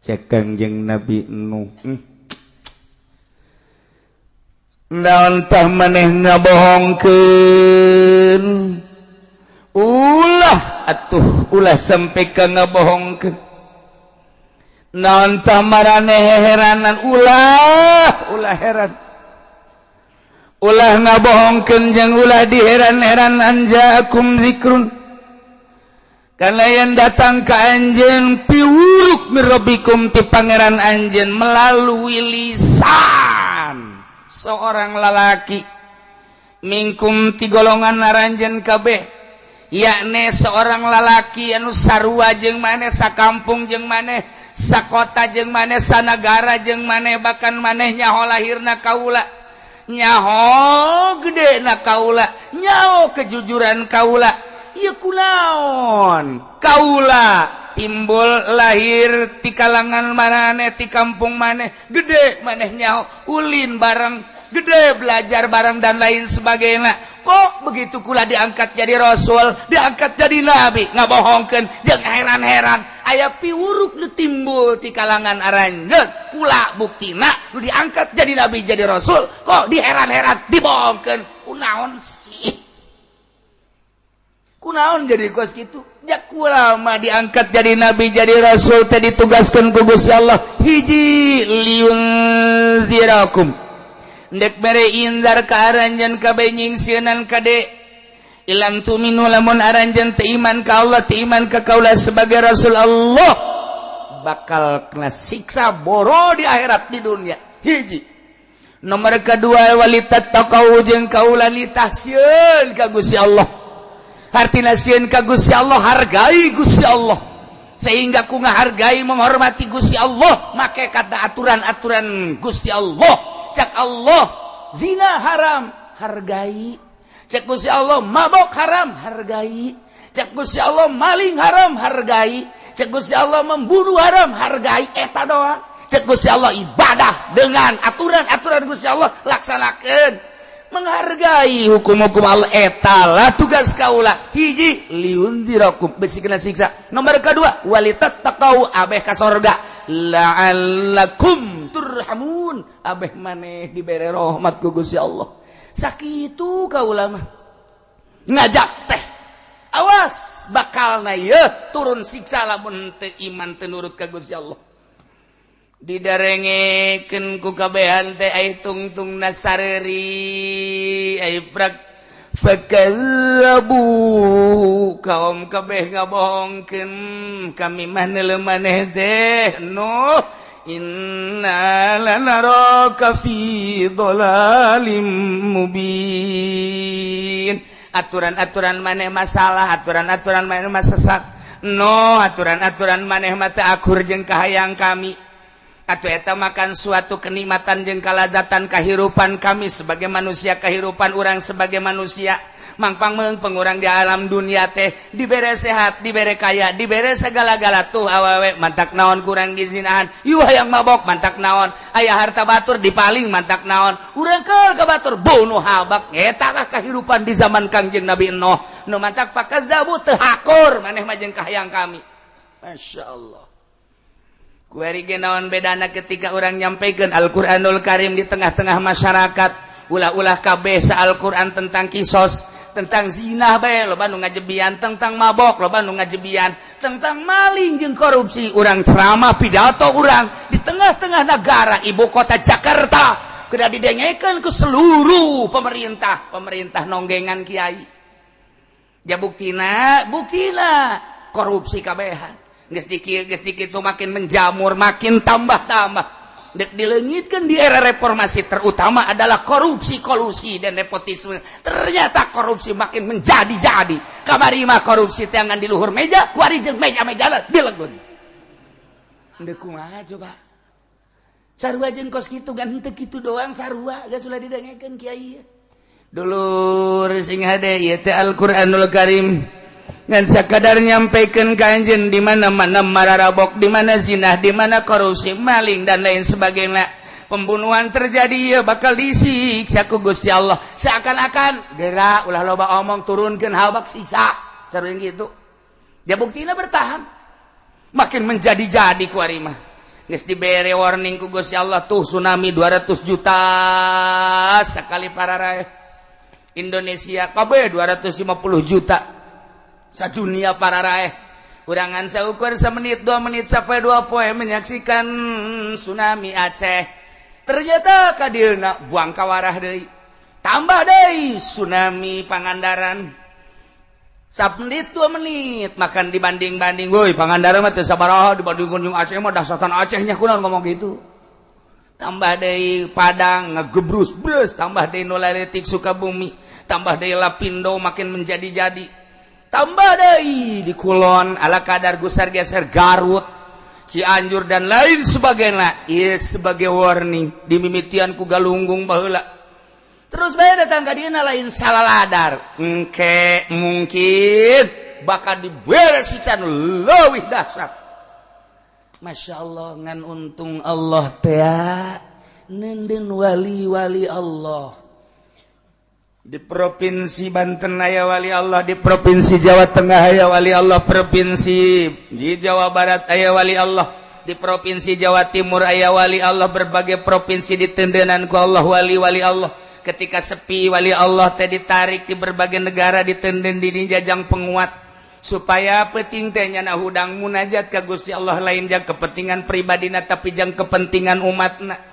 Cek Kangjeng Nabi Nuh, naon tah maneh ngabohongkeun? Ulah atuh ulah sampai ka ngabohongkeun. Naon tah maraneh heranan? Ulah ulah heran, ulah ngabohongkeun jeung ulah diheran-heran. Anjaakum zikrun, karena yang datang ke anjeun piwuruk mirrobikum ti pangeran anjeun melalui lisan seorang lalaki minkum ti golongan aranjeun kabeh, yakni seorang lalaki anu sarua jeung maneh, sakampung jeung maneh, sakota jeung maneh, sanagara jeung maneh, bahkan maneh nyaho lahirna kaula, nyaho gede na kaula, nyaho kejujuran kaula. Ieu kunaon kaula timbul lahir ti kalangan maneh, ti kampung maneh, gede maneh nyaho, ulin bareng, gede belajar bareng dan lain sebagainya. Kok begitu kula diangkat jadi rasul, diangkat jadi nabi, ngabohongkeun jeung heran-heran? Aya piwuruk nu timbul ti kalangan aranjeun kula, buktina nu diangkat jadi nabi jadi rasul kok diheran-heran, dibohongkeun. Kunaon sih, kunaon jadi kos kitu? Ya kula mah diangkat jadi nabi jadi rasul teh ditugaskeun ku Gusti Allah hiji liunzirakum, ndek mere inzar ka aranjeun kabeh, nyingsieunan kade. Ilam tuminu, lamun aranjeun teu iman ka Allah, teu iman ka kaula sebagai rasul Allah, bakal kena siksa boro di akhirat di dunia. Hiji. Nomor kedua, walitattaqau, jeung kaula litahsieun ka Gusti Allah. Artina sieun ka Gusti Allah, hargai Gusti Allah, sehingga ku ngahargai menghormati Gusti Allah make kata aturan-aturan Gusti Allah. Cek Allah zina haram, hargai. Cek Gusti Allah mabok haram, hargai. Cek Gusti Allah maling haram, hargai. Cek Gusti Allah membunuh haram, hargai. Eta doang. Cek Gusti Allah ibadah dengan aturan-aturan Gusti Allah laksanakan, menghargai hukum-hukum Allah. Etalah tugas kaula. Hiji liunzirakum, besi kena siksa. Nomor kedua walitattaqau, abeh ka sorga, la'allakum turhamun, abeh maneh dibere rahmat ku Gusti Allah. Sakitu kaula mah ngajak teh, awas bakal na ye turun siksa lamun teu iman, teu nurut ka Gusti Allah. Didarengekeun ku kabehan teh ai tungtung nasareri ai prak fakazzabu, kaum kabeh ngabohongkeun, kami mah neuleuh maneh teh Nuh, inna lanaraka fi dhalalim mubin. Aturan-aturan maneh masalah, aturan-aturan maneh mah sesat no, aturan-aturan maneh mah teu akur jeung kahayang kami. Atau eta makan suatu kenikmatan jeung kalazatan kahirupan kami sebagai manusia, kehidupan orang sebagai manusia. Mangpang meungpeung urang di alam dunia teh dibere sehat, dibere kaya, dibere segala-gala tuh awewe mantak naon kurang dizinahan. Ieu hayang mabok mantak naon, aya harta batur dipaling mantak naon. Urang keur ka batur bunuh habak. Eta lah kehidupan di zaman Kangjeng Nabi Nuh. Nu mantak fakadzabu teu hakur maneh mah jeung kahayang kami. Masya Allah. Kuari ge naon bedana ketika orang nyampaikan Al-Qur'anul Karim di tengah-tengah masyarakat. Ulah-ulah kabeh sa Al-Qur'an tentang kisos, tentang zina bae loba nu ngajebian, tentang mabok loba nu ngajebian, tentang maling jeung korupsi. Urang ceramah pidato urang di tengah-tengah negara ibu kota Jakarta kudu didengekeun ke seluruh pemerintah, pemerintah nonggengan kiai. Ya buktina, buktina korupsi kabehan. Geus dikit, geus dikit tuh makin menjamur, makin tambah-tambah. Dek dileungitkeun di era reformasi terutama adalah korupsi, kolusi dan nepotisme. Ternyata korupsi makin menjadi-jadi. Kamari mah korupsi teh ngan di luhur meja, kuari jeung meja-meja dilegun. Deuk kumaha coba? Sarua jeung kos kitu gan henteu kitu doang sarua geus ulah didengekeun kiai. Dulur sing hade ieu teh Al-Qur'anul Karim. Ngan sakadar nyampaikan ka anjeun di mana-mana mararabok, di mana zinah, di mana korupsi, maling dan lain sebagainya. Pembunuhan terjadi ya bakal disiksa ku Gusti Allah. Seakan-akan gerak ulah loba omong turunkeun habak siksa. Sarua gitu. Ya buktina bertahan. Makin menjadi-jadi ku ari mah. Geus dibere warning ku Gusti Allah tuh tsunami 200 juta sekali pararaeh. Indonesia kabeh 250 juta. Sadunia pararaeh. Kurangan saukur semenit 2 menit sampai 2 poe menyaksikan tsunami Aceh. Ternyata kadieuna buang kawarah deui. Tambah deui tsunami Pangandaran. Samenit 2 menit makan dibanding-banding woi Pangandaran mah teu sabaraha dibandingkeun jeung Aceh mah dahsatan Acehnya kunaon ngomong gitu. Tambah deui Padang ngegebrus brus, tambah deui nu laletik Sukabumi, tambah deui Lapindo makin menjadi-jadi. Tambah deui di Kulon ala kadar gusar geser Garut, Cianjur dan lain sebagainya. Ieu sebagai warning dimimitian ku Galunggung baheula. Terus bae datang ka dieuna lain salah ladar. Engke mungkin bakal dibere siksa nu leuwih dahsyat. Masya Allah ngan untung Allah teh neundeun wali-wali Allah. Di Provinsi Banten aya wali Allah, di Provinsi Jawa Tengah aya wali Allah, Provinsi di Jawa Barat aya wali Allah, di Provinsi Jawa Timur aya wali Allah, berbagai provinsi ditendenan ku Allah wali-wali Allah. Ketika sepi wali Allah teh ditarik di berbagai negara ditenden di jajang penguat supaya penting teh nyana hudang munajat ka Gusti Allah lain jang kepentingan pribadina tapi jang kepentingan umatna.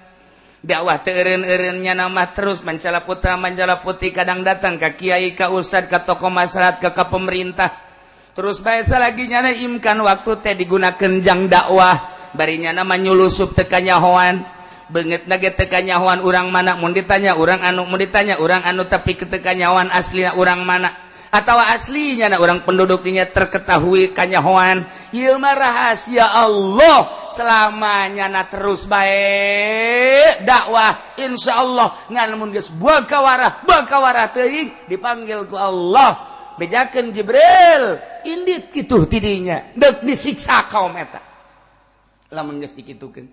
Dakwah teu eureun-eureun nama terus mancala putra mancala putri kadang datang ka kiai ka ustad ka tokoh masyarakat ka pemerintah. Terus bae lagi nyana imkan waktu teh digunakeun jang dakwah bari nyana mah nyulusup teu kanyahoan beungeut ge teu kanyahoan urang mana mun ditanya urang anu mun ditanya urang anu tapi teu kanyahoan asli urang mana atau aslinya na urang penduduk dinya terketahui kanyahoan. Ieu mah rahasia Allah selamanya na terus bae dakwah insyaallah ngan mun geus buang kawarah teuing dipanggil ku Allah bejakeun Jibril indit kitu tidinya deuk disiksa kaum eta lamun geus dikitukeun.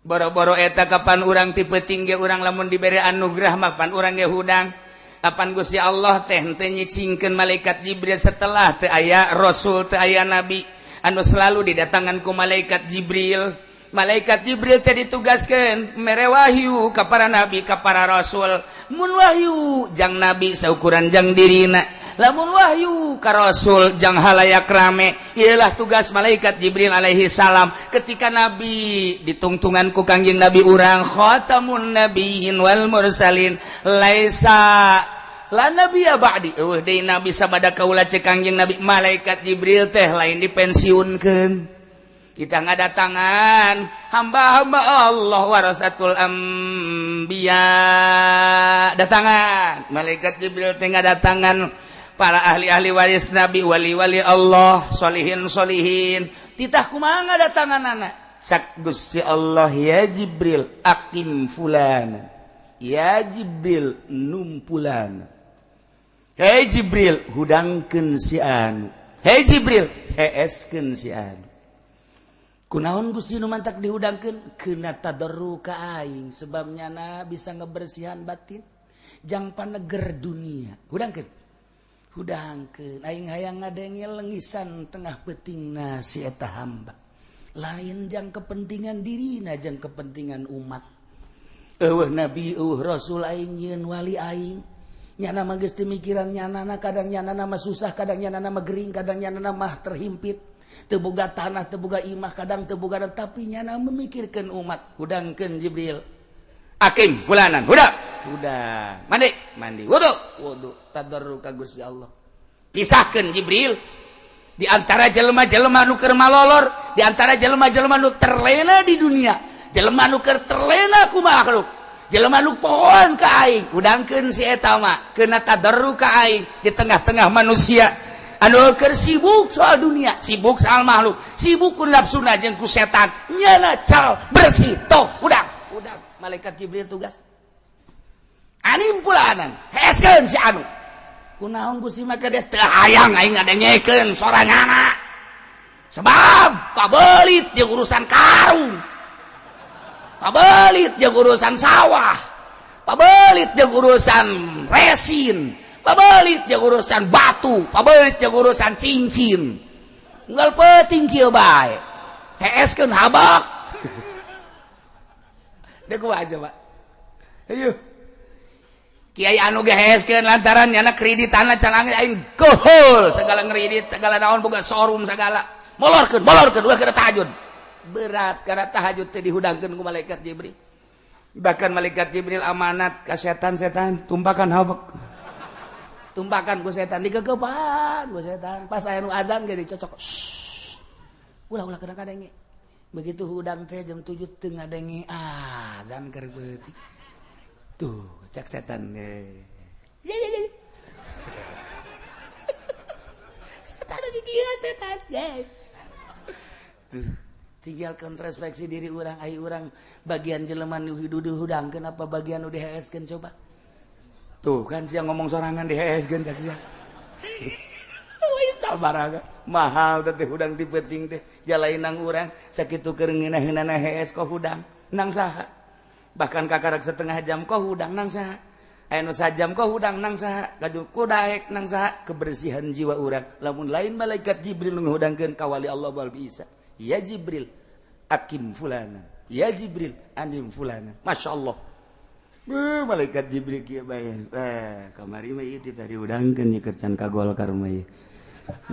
Boro-boro eta kapan urang tipe tinggi urang lamun dibere anugerah mah pan urang ge hudang. Kapan Gusti Allah teh henteu nyicingkeun malaikat Jibril setelah teu aya rasul teu aya nabi anu selalu didatangan ku malaikat Jibril. Malaikat Jibril teh ditugaskeun mere wahyu ka para nabi ka para rasul. Mun wahyu jang nabi saukuran jang dirina, lamun wahyu ka rasul jang halayak rame. Iyalah tugas malaikat Jibril alaihi salam ketika nabi ditungtungan ku Kangjeng Nabi urang khatamun nabiyyin wal mursalin laisa la nabiyya ba'di eueuh deui nabi sabada kaula ceuk Kangjeng Nabi. Malaikat Jibril teh lain dipensiunkeun, kita ngadatangan hamba-hamba Allah warasatul anbiya datangan malaikat Jibril teh ngadatangan para ahli-ahli waris nabi wali-wali Allah solihin solihin titah kumaha ngadatangan anak cak Gusti Allah ya Jibril akim fulana ya Jibril numpulan. Hei Jibril, hudangkeun si anu. Hei Jibril, heeskeun si anu. Kunaon Gusti nu mantak dihudangkeun? Keuna tadarru ka aing, sebab nyana bisa ngebersihan batin jang paneger dunia. Hudangkeun. Hudangkeun aing hayang ngadenge lengisan tengah peutingna si eta hamba. Lain jang kepentingan dirina, jang kepentingan umat. Eueuh nabi, eueuh rasul aing nyieun wali aing. Nyana mah geus teu mikiran nyanana, kadang nyanana mah susah, kadang nyanana mah gering, kadang nyanana mah terhimpit, teu boga tanah, teu boga imah, kadang teu boga, tapi nyana memikirkan umat. Hudangkeun Jibril, akim fulanan, hudang hudang, mandi mandi, wudu wudu, tadarru ka Gusti Allah. Pisahkeun Jibril di antara jelema-jelema nu keur malolor, di antara jelema-jelema nu terlena di dunia, jelema nu keur terlena ku makhluk, jelema nu pohoan ka aing. Hudangkeun si eta mah, keuna tadarru ka aing di tengah-tengah manusia anu keur sibuk soal dunia, sibuk soal makhluk, sibuk ku nafsuna jeung ku setan. Nyana cal bersih toh, hudang hudang. Malaikat Jibril tugas anim fulanan, heeskeun si anu. Kunaon Gusti maka dia teu hayang aing ngadengekeun soranganna, sebab pabelit jeung urusan karung, pabelit jeung urusan sawah, pabelit jeung urusan resin, pabelit jeung urusan batu, pabelit jeung urusan cincin. Unggal peuting kieu bae, heeskeun habak. Dek kumaha coba? Ayo. Kiai anu ge heeskeun lantaran nyana kredit tanah can aing kohol segala ngredit, segala naon, boga showroom segala. Molorkeun, molorkeun ulah kana tahajud. Berat karena tahajud teh dihudangkeun ku malaikat Jibril. Bahkan malaikat Jibril amanat ka setan-setan, tumpakan habek. Tumpakan ku setan, digegepan ku setan. Pas aya nu adzan ge dicocok. Ulah ulah kena kadenge. Begitu hudang teh jam 7 teu ngadenge adzan keur peuting. Tuh, cek setan ge. Ya ya ya. Setan gigih setan. Yes. Tuh, tinggal introspeksi diri urang, ai urang bagian jelema nu dihudangkeun apa bagian nu diheeskeun coba. Tuh kan sia ngomong sorangan diheeskeun cak sia. Lain sabar mahal teh hudang ti peuting teh jalainang urang sakitu keur ngeunah-ngeunahna hees kok hudang nang saha. Bahkan kakarak setengah jam kok hudang nang saha. Aya nu sajam kok hudang nang saha, kaju ku daek nang saha. Kebersihan jiwa urang lamun lain malaikat Jibril nu ngahudangkeun ka wali Allah bal bisa. Ya Jibril akim fulana, ya Jibril anim fulana. Masya Allah. Malaikat Jibril kieu bae. Kamari mah ieu teh dihudangkeun nyeker can ka Golkar mah ieu.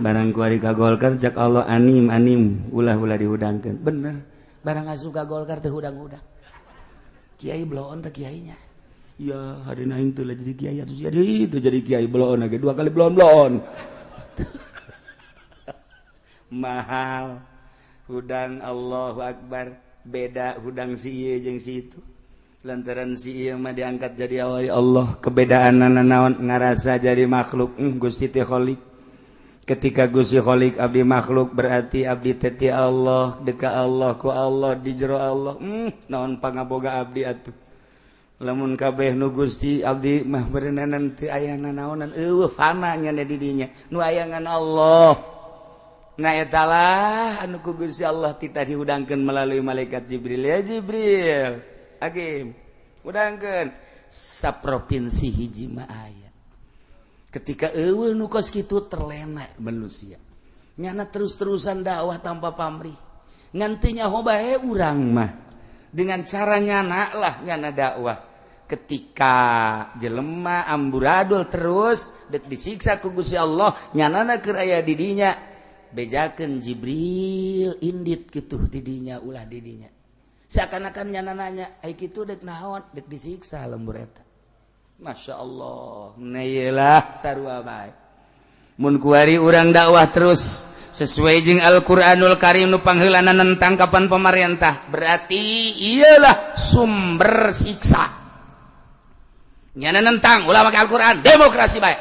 Barang kuari ka Golkar cak Allah anim anim ulah-ulah dihudangkeun. Bener. Barang asup ka Golkar teh hudang-hudang. Kiai bloon teh kiainya. Ya hari aing teh jadi kiai atuh jadi itu jadi kiai bloon ge dua kali bloon-bloon. Mahal hudang Allahu Akbar, beda hudang si ieu jeung si itu. Lantaran si ieu mah diangkat jadi wali Allah, kebedaanana naon ngarasa jadi makhluk. Gusti teh Khalik. Ketika Gusti Khalik abdi makhluk berarti abdi teh ti Allah, deka Allah ku Allah di jero Allah. Naon pangaboga abdi atuh. Lamun kabeh nu Gusti abdi mah berenang teu aya nanaonan, eueuh fana nya di dinya. Nu aya ngan Allah. Nah etalah anu ku Gusti Allah tita dihudangkeun melalui malaikat Jibril. Ya Jibril, akim hudangkeun saprovinsi hiji mah aya. Ketika eueuh nu kos kitu terlena manusia. Nyana terus-terusan dakwah tanpa pamrih. Ngan teu nyaho bae urang mah. Dengan cara nyana lah nyana dakwah. Ketika jelema amburadul terus dek disiksa ku Gusti Allah, nyanana keur aya di dinya. Bejakeun Jibril indit kitu didinya ulah didinya. Seakan-akan nyana nanya, ai kitu dek naon? Dek disiksa lembur eta. Masya Allah, nah iyalah sarua bae. Mun kuari urang dakwah terus sesuai jeung Al-Qur'anul Karim nu pangheulana nentang kapan pemerintah, berarti iyalah sumber siksa. Nyana nentang ulah make Al-Qur'an, demokrasi bae.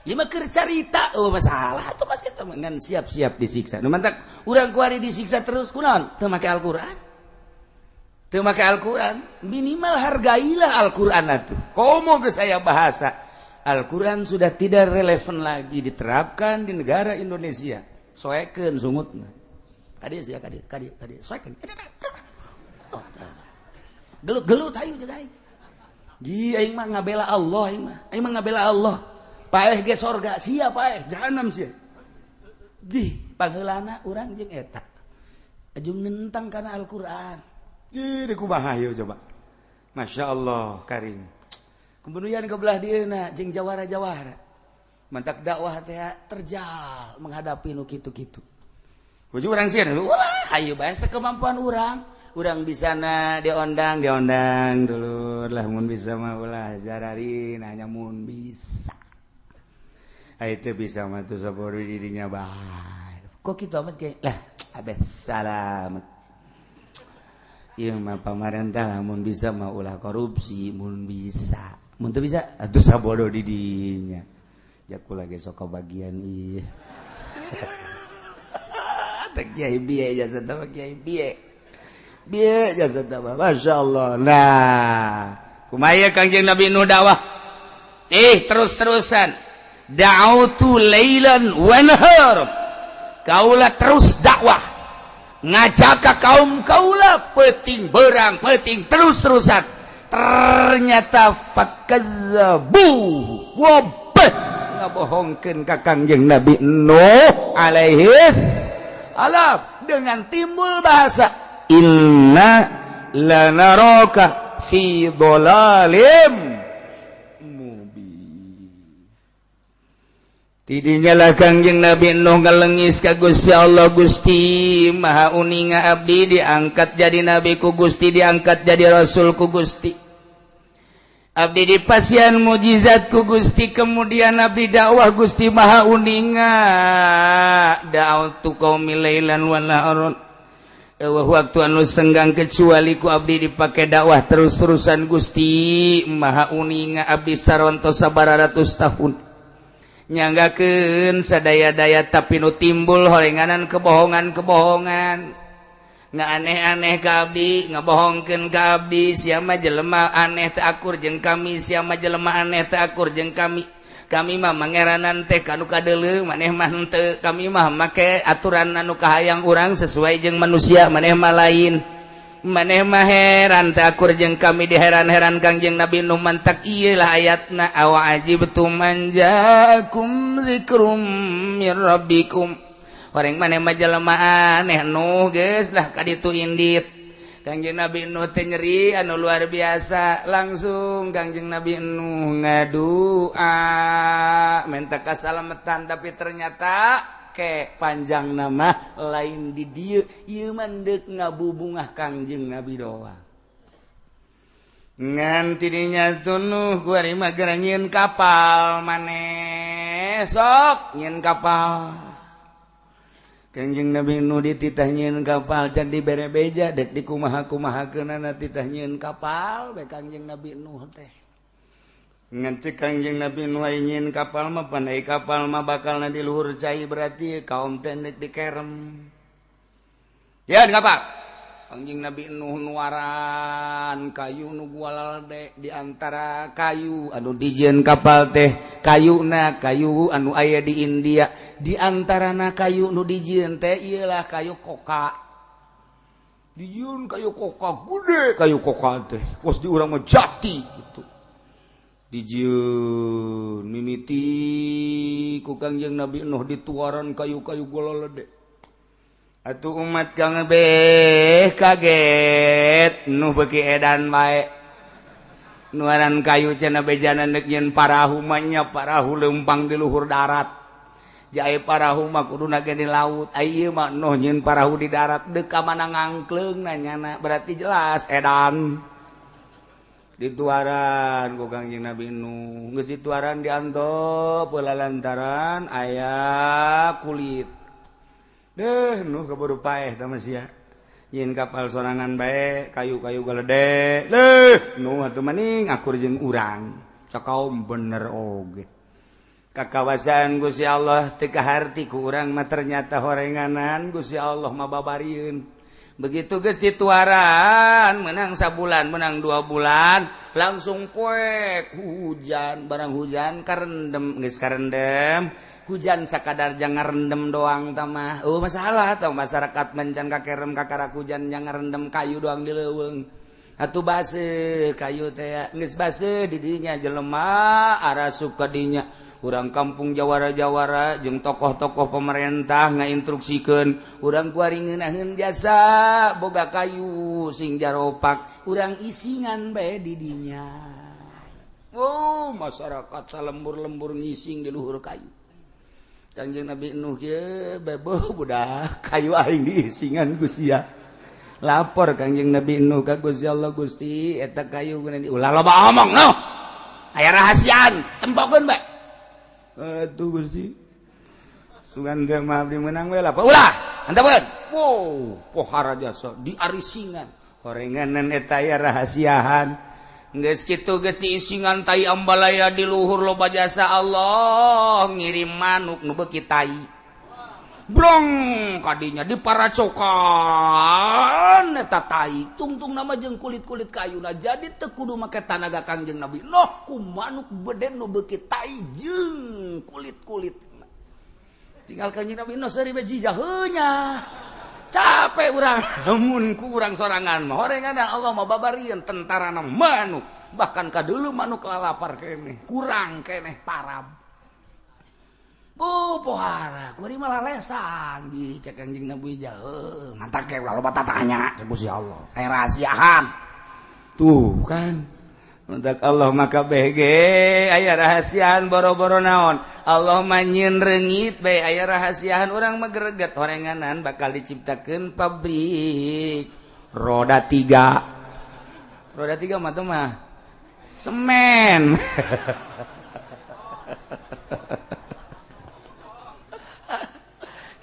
Ieu mah keur carita, oh masalah atuh kos kitu ngan siap-siap disiksa. Nu mantak urang kuari disiksa terus kunaon? Teu make Al-Qur'an. Teu make Al-Qur'an, minimal hargailah Al-Qur'an atuh. Komo geus aya bahasa Al-Quran sudah tidak relevan lagi diterapkan di negara Indonesia. Soekeun sungutna. Kadieu sia, kadieu, kadieu, kadieu. Soekeun. Oh, gelut-gelut aing jeung aing. Ji aing mah ngabela Allah aing mah. Aing mah ngabela Allah. Paeh ge sorga, sia paeh jahanam sia. Di pangheulana urang jeung eta. Ajung nentang kana Al-Quran. Ih, kumaha ieu coba. Masya Allah, karim. Kemudian ke belah dieuna jeung jawara-jawara. Mantak dakwah teh terjal menghadapi nu kitu-kitu. Baju urang sieun, ulah hayu bae sekemampuan urang. Urang bisa na diondang, diondang dulur lah mun bisa mah ulah jarari nanya mun bisa. Ai teu bisa mah tuh sabodo dirinya bae. Kok kitu amat kayak lah abes salamet. Ieu mah pamarentah lamun bisa mah ulah korupsi mun bisa. Mun teu bisa atuh sabodo di dinya. Jaku lagi sok bagian ieu. Teh kiai bieu jasa teh kiai bieu. Bieu jasa teh masyaallah. Nah, kumaha Kangjeng Nabi Nuh dakwah? Terus-terusan. Da'autu lailan wa nahar. Kaula terus dakwah. Ngajak ka kaum kaula peuting berang peuting terus-terusan. Ternyata fakadzabu wabah ngabohongkeun ka Kangjeng Nabi Nuh alaihis salam dengan timbul bahasa inna lanaraka fi dhalalim mubin. Tidinya lah Kangjeng Nabi Nuh ngalengis ka Gusti Allah, Gusti Maha uninga abdi diangkat jadi nabi ku Gusti, diangkat jadi rasul ku Gusti, abdi dipasihan mujizat ku Gusti, kemudian abdi dakwah Gusti Maha uninga da'autu qaumi lailan wa naharon. Eueuh waktu anu senggang kecuali ku abdi dipake dakwah terus-terusan Gusti Maha uninga abdi saronto sabaratus tahun nyanggakeun sadaya-daya tapi nu timbul horenganan kebohongan-kebohongan nggak aneh-aneh ka abdi, ngabohongkeun ka abdi, sia mah jelema aneh teu akur jeung kami, sia mah jelema aneh teu akur jeung kami, kami mah mangeranan teh kanu kadeuleu, maneh mah henteu, kami mah make aturan anu kahayang urang sesuai jeung manusia, maneh mah lain, maneh mah heran teu akur jeung kami. Diheran-heran Kangjeng Nabi Nuh. Mantak ieu lah ayatna awa ajibtum an jaakum dzikrum mir rabbikum. Horeng maneh mah jelema aneh Nuh, geus lah kaditu indit. Kangjeng Nabi Nuh teh nyeri anu luar biasa, langsung Kangjeng Nabi Nuh ngadua minta kasalamatan, tapi ternyata ke panjang nama lain di dieu ieu mah deuk ngabubungah Kangjeng Nabi doang. Ngan tidinya tunuh kuari mah geura nyieun kapal maneh sok nyieun kapal. Kangjeng Nabi Nuh dititah nyieun kapal can dibere beja dek dikumaha-kumahakeunana titah nyieun kapal bae Kangjeng Nabi Nuh teh. Ngan cek Kangjeng Nabi Nuh aya nyieun kapal mah pandai kapal mah bakalna di luhur cai, berarti kaum teh deuk dikerem. Ya kapal. Kangjeng Nabi Nuh nuaran kayu nu gualalde, di antara kayu anu dijieun kapal teh kayuna kayu anu aya di India, di antarana kayu nu dijieun teh ieulah kayu koka, dijieun kayu koka gede, kayu koka teh kos di urang mah jati gitu, dijieun mimiti ku Kangjeng Nabi Nuh dituaran kayu-kayu gualalde. Atuh umat kang beh kaget, Nuh beuki edan bae nuaran kayu cenah bejana deuk nyieun parahu mah nya parahu leumpang di luhur darat, jae parahu mah kuduna ge di laut, ai ieu mah Nuh nyieun parahu di darat deuk ka mana ngangkleung nanyana, berarti jelas edan. Dituaran ku Kangjeng Nabi Nuh, geus dituaran diantop heula lantaran aya kulit. Deh Nuh keburu paeh tah mah sia. Nyieun kapal sorangan bae, kayu-kayu galede. Deh Nuh atuh maning akur jeung urang. Cakaum bener oge. Kakawasan Gusti Allah teu kaharti ku urang mah ternyata horenganan Gusti Allah mah babarieun. Begitu geus dituaran menang sabulan, menang 2 bulan, langsung poek hujan, barang hujan karendem, geus karendem. Hujan sakadar jangan rendem doang tamah. Oh masalah tau masyarakat mencan kakerem kakarak hujan jangan rendem kayu doang di leuweung. Atuh baseuh kayu teh geus baseuh di dinya jelema arasup ka dinya. Urang kampung jawara-jawara jeung tokoh-tokoh pemerintah ngainstruksikeun urang kuari ngeunaheun jasa boga kayu sing jaropak urang isingan bae di dinya. Oh masyarakat salembur-lembur ngising di luhur kayu. Kangjeng Nabi Nuh kieu bebo budak kayu aing diisingan ku sia. Lapor Kangjeng Nabi Nuh ka Gusti Allah, Gusti eta kayu guna di ulah loba omong noh. Aya rahasiaan tempokeun bae. Aduh Gusti. Sugan teh mah abdi meunang we lah. Ulah, antapeun. Wow, pohara jasa diarisingan. Horenganan eta aya rahasiaan. Geus kitu geus diisingan tai ambalaya di luhur loba jasa Allah ngirim manuk nu beuki tai. Brong kadinya diparacokan eta tai tungtung nama jeung kulit-kulit kayuna jadi teu kudu make tanaga Kangjeng Nabi Nuh ku manuk beden nu beuki tai jeung kulit-kulit. Tinggal Kangjeng Nabi Nuh seuri bae jijaheunya. Capek urang mun ku urang sorangan mah horengan Allah mah babarieun tentarana manuk bahkan kadeuleu manuk lalapar keneh kurang keneh parab. Bu pohara kuari malah lesan di cek Kangjeng Nabi jauh mantak ge ulah loba tatanya cek Gusti Allah aya rahasiaan tuh kan mantak Allah maka bege aya rahasiaan boro-boro naon Allah mah nyieun reungit bae aya rahasiaan urang mah greget horenganan bakal diciptakeun pabrik roda 3 roda 3 mah teu mah semen.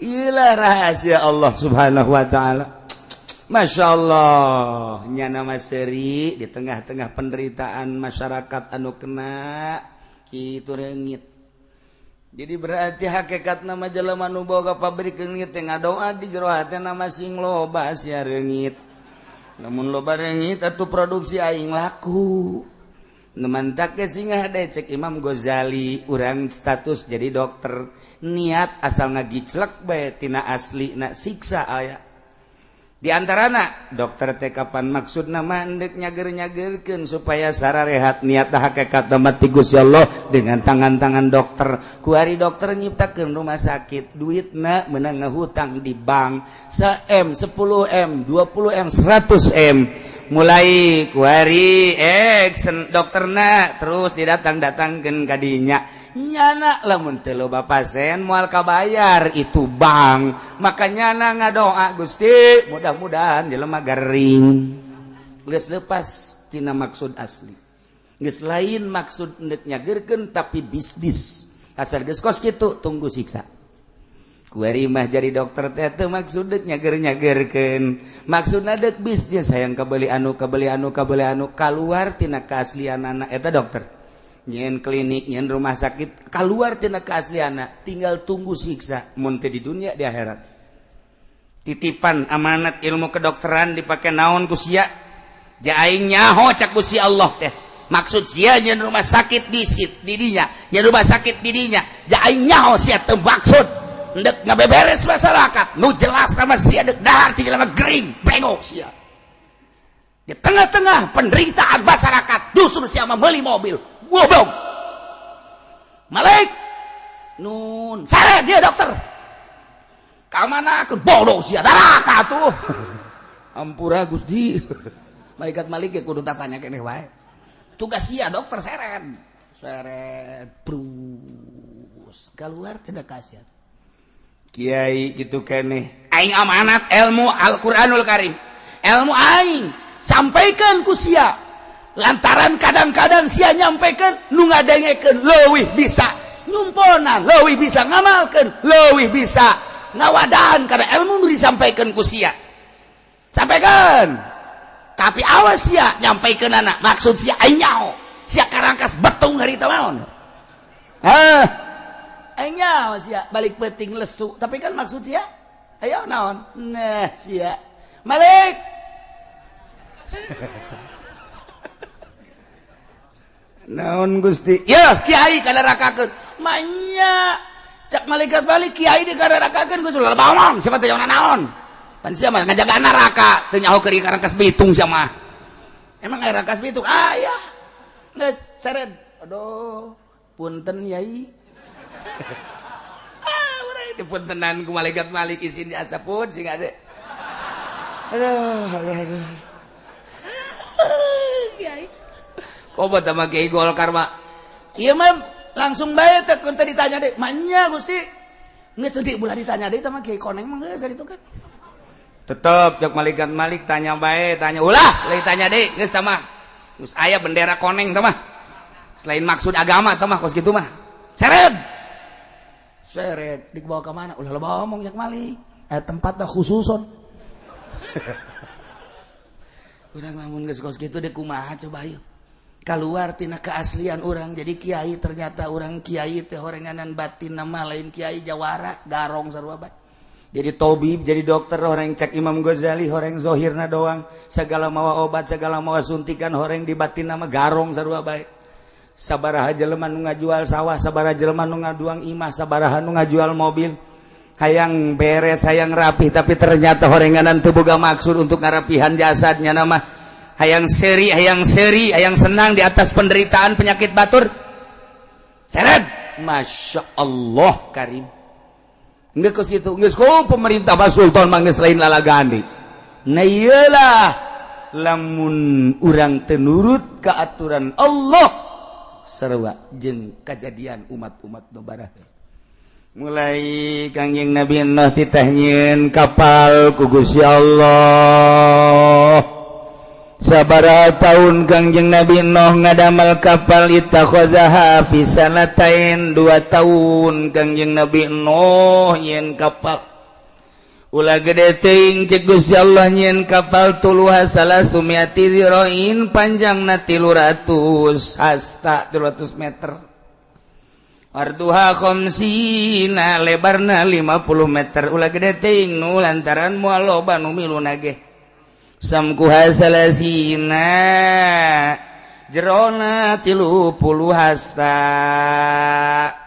Iyalah rahasia Allah Subhanahu wa ta'ala. Masya Allah nyana maseri di tengah-tengah penderitaan masyarakat anu kena kitu reungit. Jadi berarti hakikat nama jelema nu boga pabrik reungit teh ngadoa di jero hatena masing loba sia reungit. Lamun loba reungit atuh produksi aing laku. Nu mantak ge singah cek Imam Ghazali urang status jadi dokter niat asal ngagiclek bae tina asli na siksa aya. Di antarana dokter teh kapan maksudna mah endek nyager-nyagerkeun supaya sararehat niat hakikat mah ti Gusti Allah dengan tangan-tangan dokter. Ku ari dokter nyiptakeun rumah sakit duitna meunang ngahutang di bank 1M, 10M, 20M, 100M. Mulai kuari dokterna terus didatang-datangkeun ka dinya nyana lamun teu loba pasien moal kabayar itu bank maka nyana ngadoa Gusti mudah-mudahan jelema garing geus lepas tina maksud asli geus lain maksud endek nyagerkeun tapi bisnis asal geus kos kitu tunggu siksa. Kuari mah jadi dokter teh teu maksud deuk nyager-nyagerkeun maksudna deuk bisnis hayang kabeli anu kabeli anu kabeli anu kaluar tina keaslianana eta dokter nyieun klinik nyieun rumah sakit kaluar tina keaslianana tinggal tunggu siksa mun teu di dunia di akhirat. Titipan amanat ilmu kedokteran dipake naon ku sia ja aing nyaho cak Gusti Allah teh maksud sia nyieun rumah sakit di sit di dinya nyieun rumah sakit di dinya ja aing nyaho sia teu maksud ndek ngabeberes masyarakat nu jelas sama sia dek dahar ti jelema gering bengok sia di tengah-tengah penderitaan masyarakat justru sia meuli mobil goblok malik nun sare dia dokter ka mana ke bodoh sia darah atuh ampura Gusti malaikat malik ge kudu tatanya keneh wae tugas sia dokter seren seret brus keluar tidak kasihan kiai gitu keneh aing amanat ilmu Al-Qur'anul Karim ilmu aing sampaikan ku sia lantaran kadang-kadang sia nyampaikan nu ngadengekeun leuwih bisa nyumponan leuwih bisa ngamalkeun leuwih bisa ngawadaan karena ilmu nu disampaikan ku sia sampaikan tapi awas sia nyampaikan anak maksud sia aing nyaho sia karangkas betung harita naon hah aing nyaho sia balik penting lesu tapi kan maksud sia ayo naon nah sia Malik. Naon Gusti? Ya, kiai kadarakakeun. Manya cak malaikat balik kiai dikararakakeun Gusti ulah bawang siapa teh naon. Pan sia mah ngajaga neraka teu nyaho keur rangkas bitung sia mah. Emang aya rangkas bitung? Aya. Geus seret. Aduh, punten yai. Ah, urang dipuntenan ku malaikat Malik isin diasapun sing ade. Aduh, aduh, aduh. Kiai. Kobat sama Kiai Golkar mah. Ieu mah langsung bae teh keur teh ditanya deui. Manya Gusti. Geus teu ulah ditanya deui teh mah Kiai Koneng mah geus ditu kan. Tetep cek malaikat Malik tanya bae, tanya ulah, lain tanya deui geus tah mah. Geus aya bendera koneng tah mah. Selain maksud agama tah mah kos kitu mah. Seret. Seret dibawa ka mana? Ulah loba omong cek Malik. Tempatna khususon. Urang lamun geus kos kitu deui kumaha coba ayo. Keluar tina keaslian orang jadi kiai, ternyata orang kiai teh horenganan batin nama lain kiai jawara garong sarua bae. Jadi tobib, jadi dokter horeng cek Imam Ghazali horeng zohirna doang, segala mawa obat, segala mawa suntikan horeng di batin nama garong sarua bae. Sabaraha jelema nu ngajual sawah, sabaraha jelema nu ngaduang imah, sabaraha nu ngajual mobil. Hayang beres, hayang rapih, tapi ternyata horenganan teu boga maksud untuk ngarapihan jasadnya nama. Hayang seri, hayang seri, hayang senang di atas penderitaan penyakit batur. Seret, Masya Allah karim. Nggak gitu, nggak kok pemerintah Pak Sultan mangges lain lalagani. Nah iyalah, lamun urang tenurut ke aturan Allah sarua jeung kajadian umat-umat nu barahe. Mulai Kangjeng Nabi Nuh titah nyieun kapal ku Gusti Allah. Sabaraha tahun Kangjeng Nabi Nuh ngadamel kapal ittakhadhaha fi sanatain 2 tahun Kangjeng Nabi Nuh nyieun kapal. Ulah gede teuing ceuk Gusti Allah nyieun kapal tuluha salasumiati zira'in panjangna 300 hasta 300 meter. Arduha khamsina lebarna 50 meter. Ulah gede teuing nu lantaran moal loba nu milu nage. Samkuha salasina jerona 30 hasta.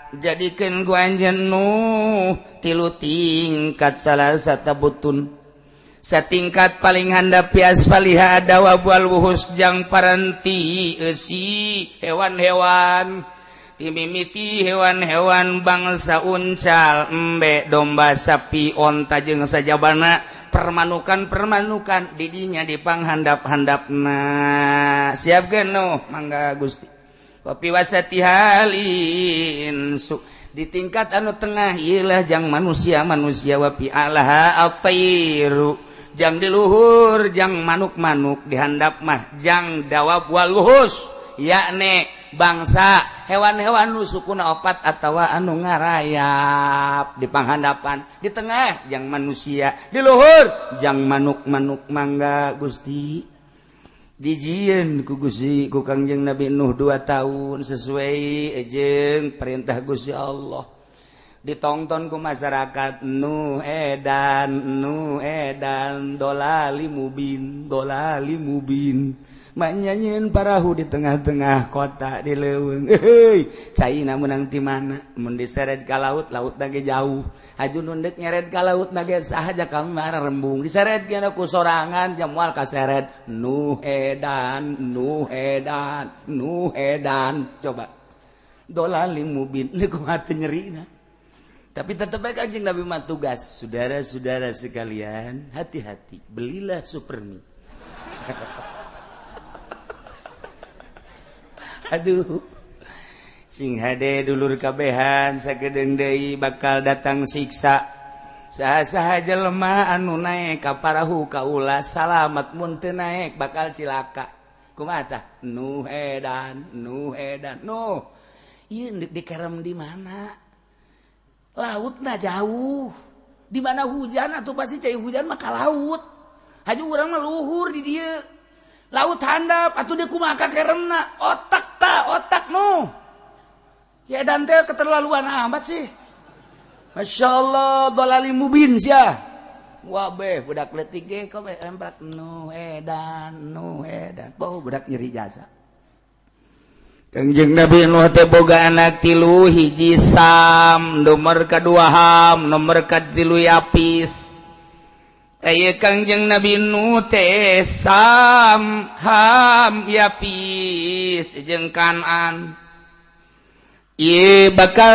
Jadikeun ku anjeun Nuh 3 tingkat salah satabutun. Satingkat paling handap pias paliha ada wabual wuhus jang paranti eusi hewan-hewan. Timimiti hewan-hewan bangsa uncal, embe, domba, sapi, onta jeung sajabana permanukan-permanukan didinya dipanghandap-handapna. Siapkeun Nuh mangga Gusti. Kopi wasati halin su di tingkat anu tengah ieulah jang manusia-manusia wapi alaha atairu jang di luhur jang manuk-manuk dihandap mah jang dawab wal wuhus yakni bangsa hewan-hewan nu sukuna opat atawa anu ngarayap di panghandapan, di tengah jang manusia, di luhur jang manuk-manuk mangga Gusti. Dijieun ku Gusti ku Kangjeng Nabi Nuh 2 tahun sesuai jeung perintah Gusti Allah. Ditongton ku masyarakat Nuh edan dolali mubin dolali mubin. Manyanyiin parahu di tengah-tengah kota di leuweung. Heuy, caina meunang ti mana? Mun diseret ka laut, laut ge jauh. Haju nu deuk nyeret ka laut ge sahaja kami mah rembung. Diseret ge ku sorangan jam moal kaseret. Nuh edan, nuh edan, nuh edan. Coba. Dolali mubin ieu kumaha teu nyerina. Tapi tetep bae Kanjeng Nabi mah tugas. Saudara-saudara sekalian, hati-hati, belilah Supermi. Aduh, sing hade dulur kabehan sakedeung deui bakal datang siksa. Saha-saha jelema anu naek ka parahu kaula salamet, mun teu naek bakal cilaka. Kumaha tah? Nuh edan, nuh edan, nuh. Ieu dikerem di mana? Lautna jauh. Di mana hujan atuh pasti cai hujan mah ka laut. Haju urang mah luhur di dieu. Laut handap atuh deui kumaha kakeremna? Otak ta, otak nu. Ya dan teh keterlaluan amat sih. Masya Allah, dolali mubin sia. Wabeh budak leutik ge kabeh emprak nu edan nu edan. Bau budak nyeri jasa. Kangjeng Nabi Nuh teh boga anak tilu, hiji Sam, nomor kadua Ham, nomor katilu Yapis. Aya Kangjeng Nabi Nuh teh Sam, Ham, Yapis jeung Kanan. Ieu bakal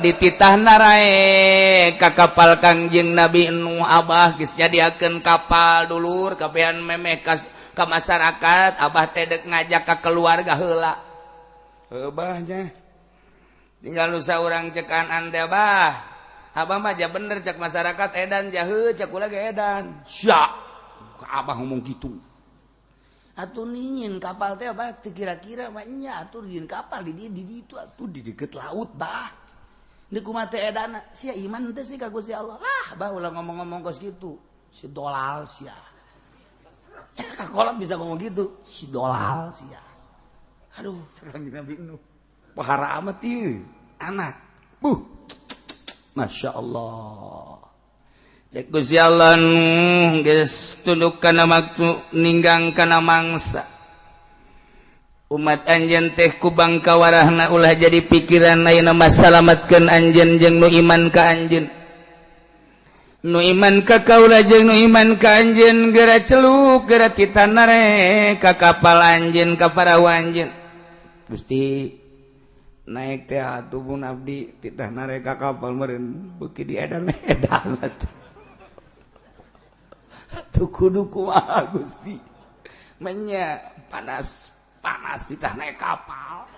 dititah narae ka kapal Kangjeng Nabi Nuh. Abah geus nyadiakeun kapal dulur kabehan memeh ka masyarakat. Abah teh deuk ngajak ka keluarga heula. Heuh bah nya. Tinggal nu saurang cek Kanan teh bah. Abah mah ja bener cek masyarakat edan jaheu cek kula ge edan. Sia. Ka abah ngomong kitu. Atuh ningin kapal teh abah teu kira-kira mah nya atuh nyieun kapal di dieu di ditu atuh di deket laut bah. Deuk kumaha teh edana sia iman teh sih ka Gusti Allah. Lah bah ulah ngomong-ngomong kos kitu. Si dolal sia. Ka kolot bisa ngomong gitu, si dolal sia. Aduh, sekarang Nabi Nuh. Pahara amat ieu anak. Buh. Masya Allah. Cek Gusti Allah Nuh geus tunduk kana waktu ninggang kana mangsa. Umat anjeun teh ku bangka warahna ulah jadi pikiran ayeuna mah salametkeun anjeun jeung nu iman ka anjeun. Nu iman ka kaula jeung nu iman ka anjeun geura celuk geura titanare ka kapal anjeun ka parahu anjeun. Gusti naik teh atuh mun abdi titah nare ka kapal meureun beuki di edan-edan atuh. Atuh kudu kumaha Gusti. Menya panas panas titah naik kapal.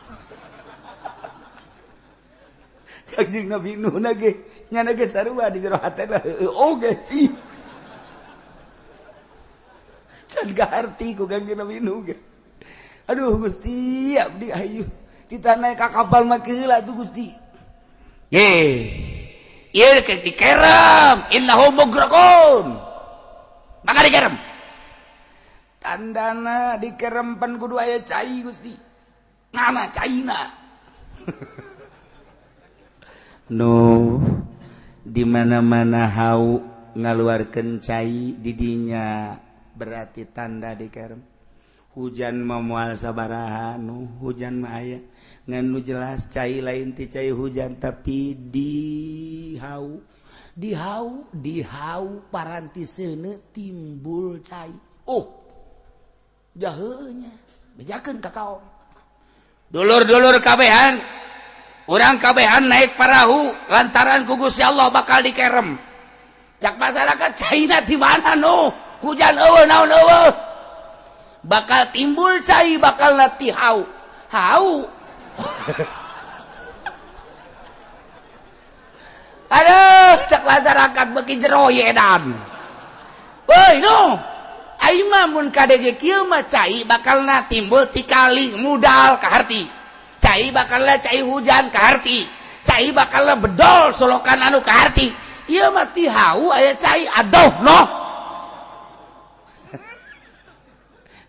Kangjeng Nabi Nuh ge nyana ge sarua di jero hatena heueuh oge sih. Can kaharti ku Kangjeng Nabi Nuh ge. Aduh Gusti abdi hayu titah naik ka kapal mah keheula atuh Gusti. Ye. Ieu keur dikerem innahum mugraqun. Maka dikerem. Tandana dikerem pan kudu aya cai Gusti. Ngana caina. No, di mana-mana hau ngaluarkeun cai didinya berarti tanda dikerem. Hujan mah moal sabaraha nu hujan mah aya. Ngan nu jelas cai lain ti cai hujan tapi di hau. Di hau, di hau paranti seuneu timbul cai. Oh. Jaheunya bejakeun ka kaom. Dulur-dulur kabehan. Urang kabehan naik parahu lantaran ku Gusti Allah bakal dikerem. Cak masyarakat caina di mana nu? Hujan eueuh naon eueuh. Bakal timbul cai bakal nati hau. Hau. Aduh, cak masyarakat beuki jero ye edan. Woi nu, aing mah mun kadege kieu mah cai bakalna timbul ti kali mudal kaharti. Cai bakalna cai hujan kaharti. Cai bakalna bedol solokan anu kaharti. Ieu mah ti hau aya cai aduh no.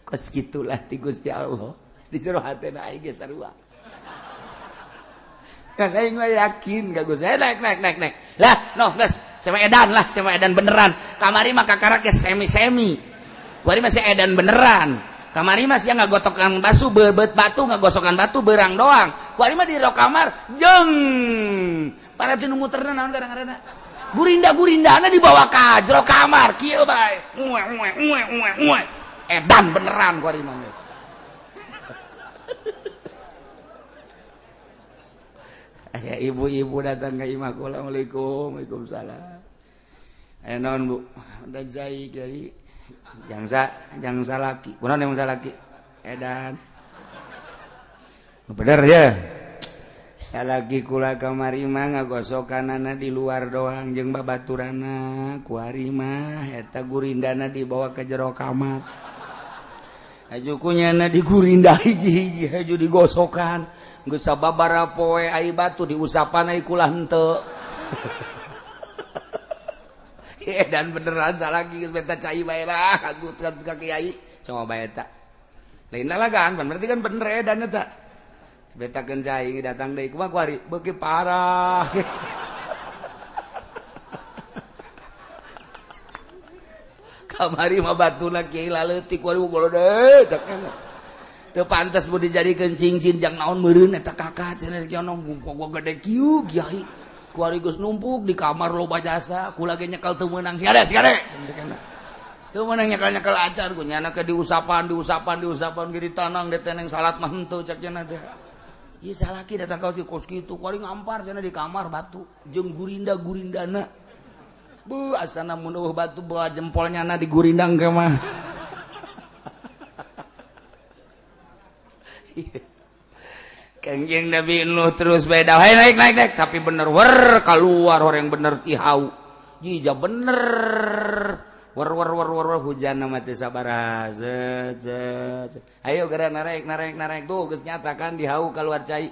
Kos kitulah ti Gusti Allah. Di jero hatena aing ge sarua. Kan aing mah yakin ka Gusti. Naik naik naik naik. Lah, noh geus, sama edan lah, sama edan beneran. Kamari mah kakarak ge semi-semi. Kuari masih edan beneran. Kamari mah sia ngagotokan basu beubet batu, ngagosokan batu beurang doang. Kuari mah di jero kamar jeung para teu nu muterna naon kadang-kadang. Gurinda-gurindana dibawa ka jero kamar kieu bae. Uwe uwe uwe uwe uwe. Edan beneran kuari mah geus. Aya ibu-ibu datang ke imah kula, Assalamualaikum, waalaikumsalam. Aya naon Bu? Dan cai kiai. Jangsa laki. Kunaon yang salaki? Edan. Bener ya. Salaki kula kamari mah ngagosokanana di luar doang jeung babaturana. Kuari mah eta gurindana dibawa ke jero kamar. Haju kunyana digurinda hiji-hiji haju digosokan. Geus sababaraha poe ai batu diusapan ai kula henteu. Dan beneran salaki geus beta cai bae lah kagut ka kiai coba bae eta. Lain lalagaan pan berarti kan bener edan eta. Betakeun cai datang deui kumaha kuari beuki parah. Kamari mah batuna kiai laleutik waduh golode cak teu pantes mun dijadikeun cincin jang naon meureun eta kakak cenah kieu gua gede kieu kiai. Kuari geus numpuk di kamar loba jasa, kula ge nyekel teu meunang sia sia teu meunang nyekel-nyekel acar ku nyana ke diusapan diusapan diusapan ge ditanang diteneng salat mah henteu cak cenah teh. Ieu salaki datang ka si kos kitu kuari ngampar cenah di kamar batu jeung gurinda-gurindana. Bu asana mun eueuh batu bawa jempolnya na digurindang ke mah. Kangjeng Nabi Nuh terus beda, hey, naik naik naik, tapi bener wer keluar orang bener tihau, jija bener wer wer wer wer hujan nama teh sabaraha, zet zet, ayo geura naik naik naik tuh geus nyatakan dihau keluar cai,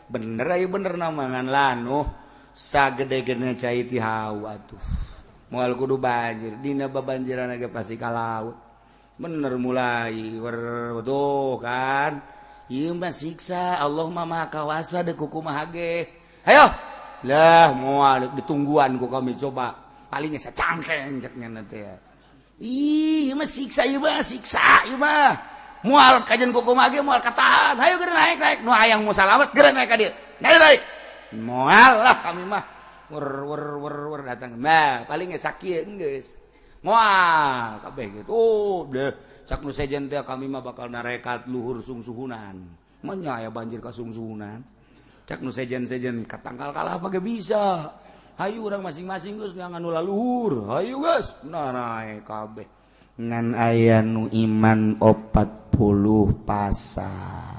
bener ayo bener nama ngan lanuh sagede-gedena cai tihau atuh, moal kudu banjir, dina babanjiran ge pasti ka laut, bener mulai wer tuh kan. Ieu mah siksa Allah mah maha kawasa deuk kumaha ge. Hayo. Lah moal ditungguan ku kami coba. Palingnya sacangkeng cek nya teh. Ih, ieu mah siksa ieu mah siksa ieu mah. Moal kajen ku kumaha ge moal katahan. Hayo geura naik naik nu hayang mu salamet geura naik ka dieu. Naik naik. Moal lah kami mah. Wer wer wer wer datang. Nah, palingnya sakieu geus. Moal kabeh gitu. Oh, deh. Cak nu sejen teh kami mah bakal narekat luhur sungsuhunan. Menya aya banjir ka sungsuhunan. Cak nu sejen-sejen katangkal kalah pake bisa. Hayu urang masing-masing geus ngan nu laluhur. Hayu geus narae kabeh. Ngan aya nu iman 40 pasang.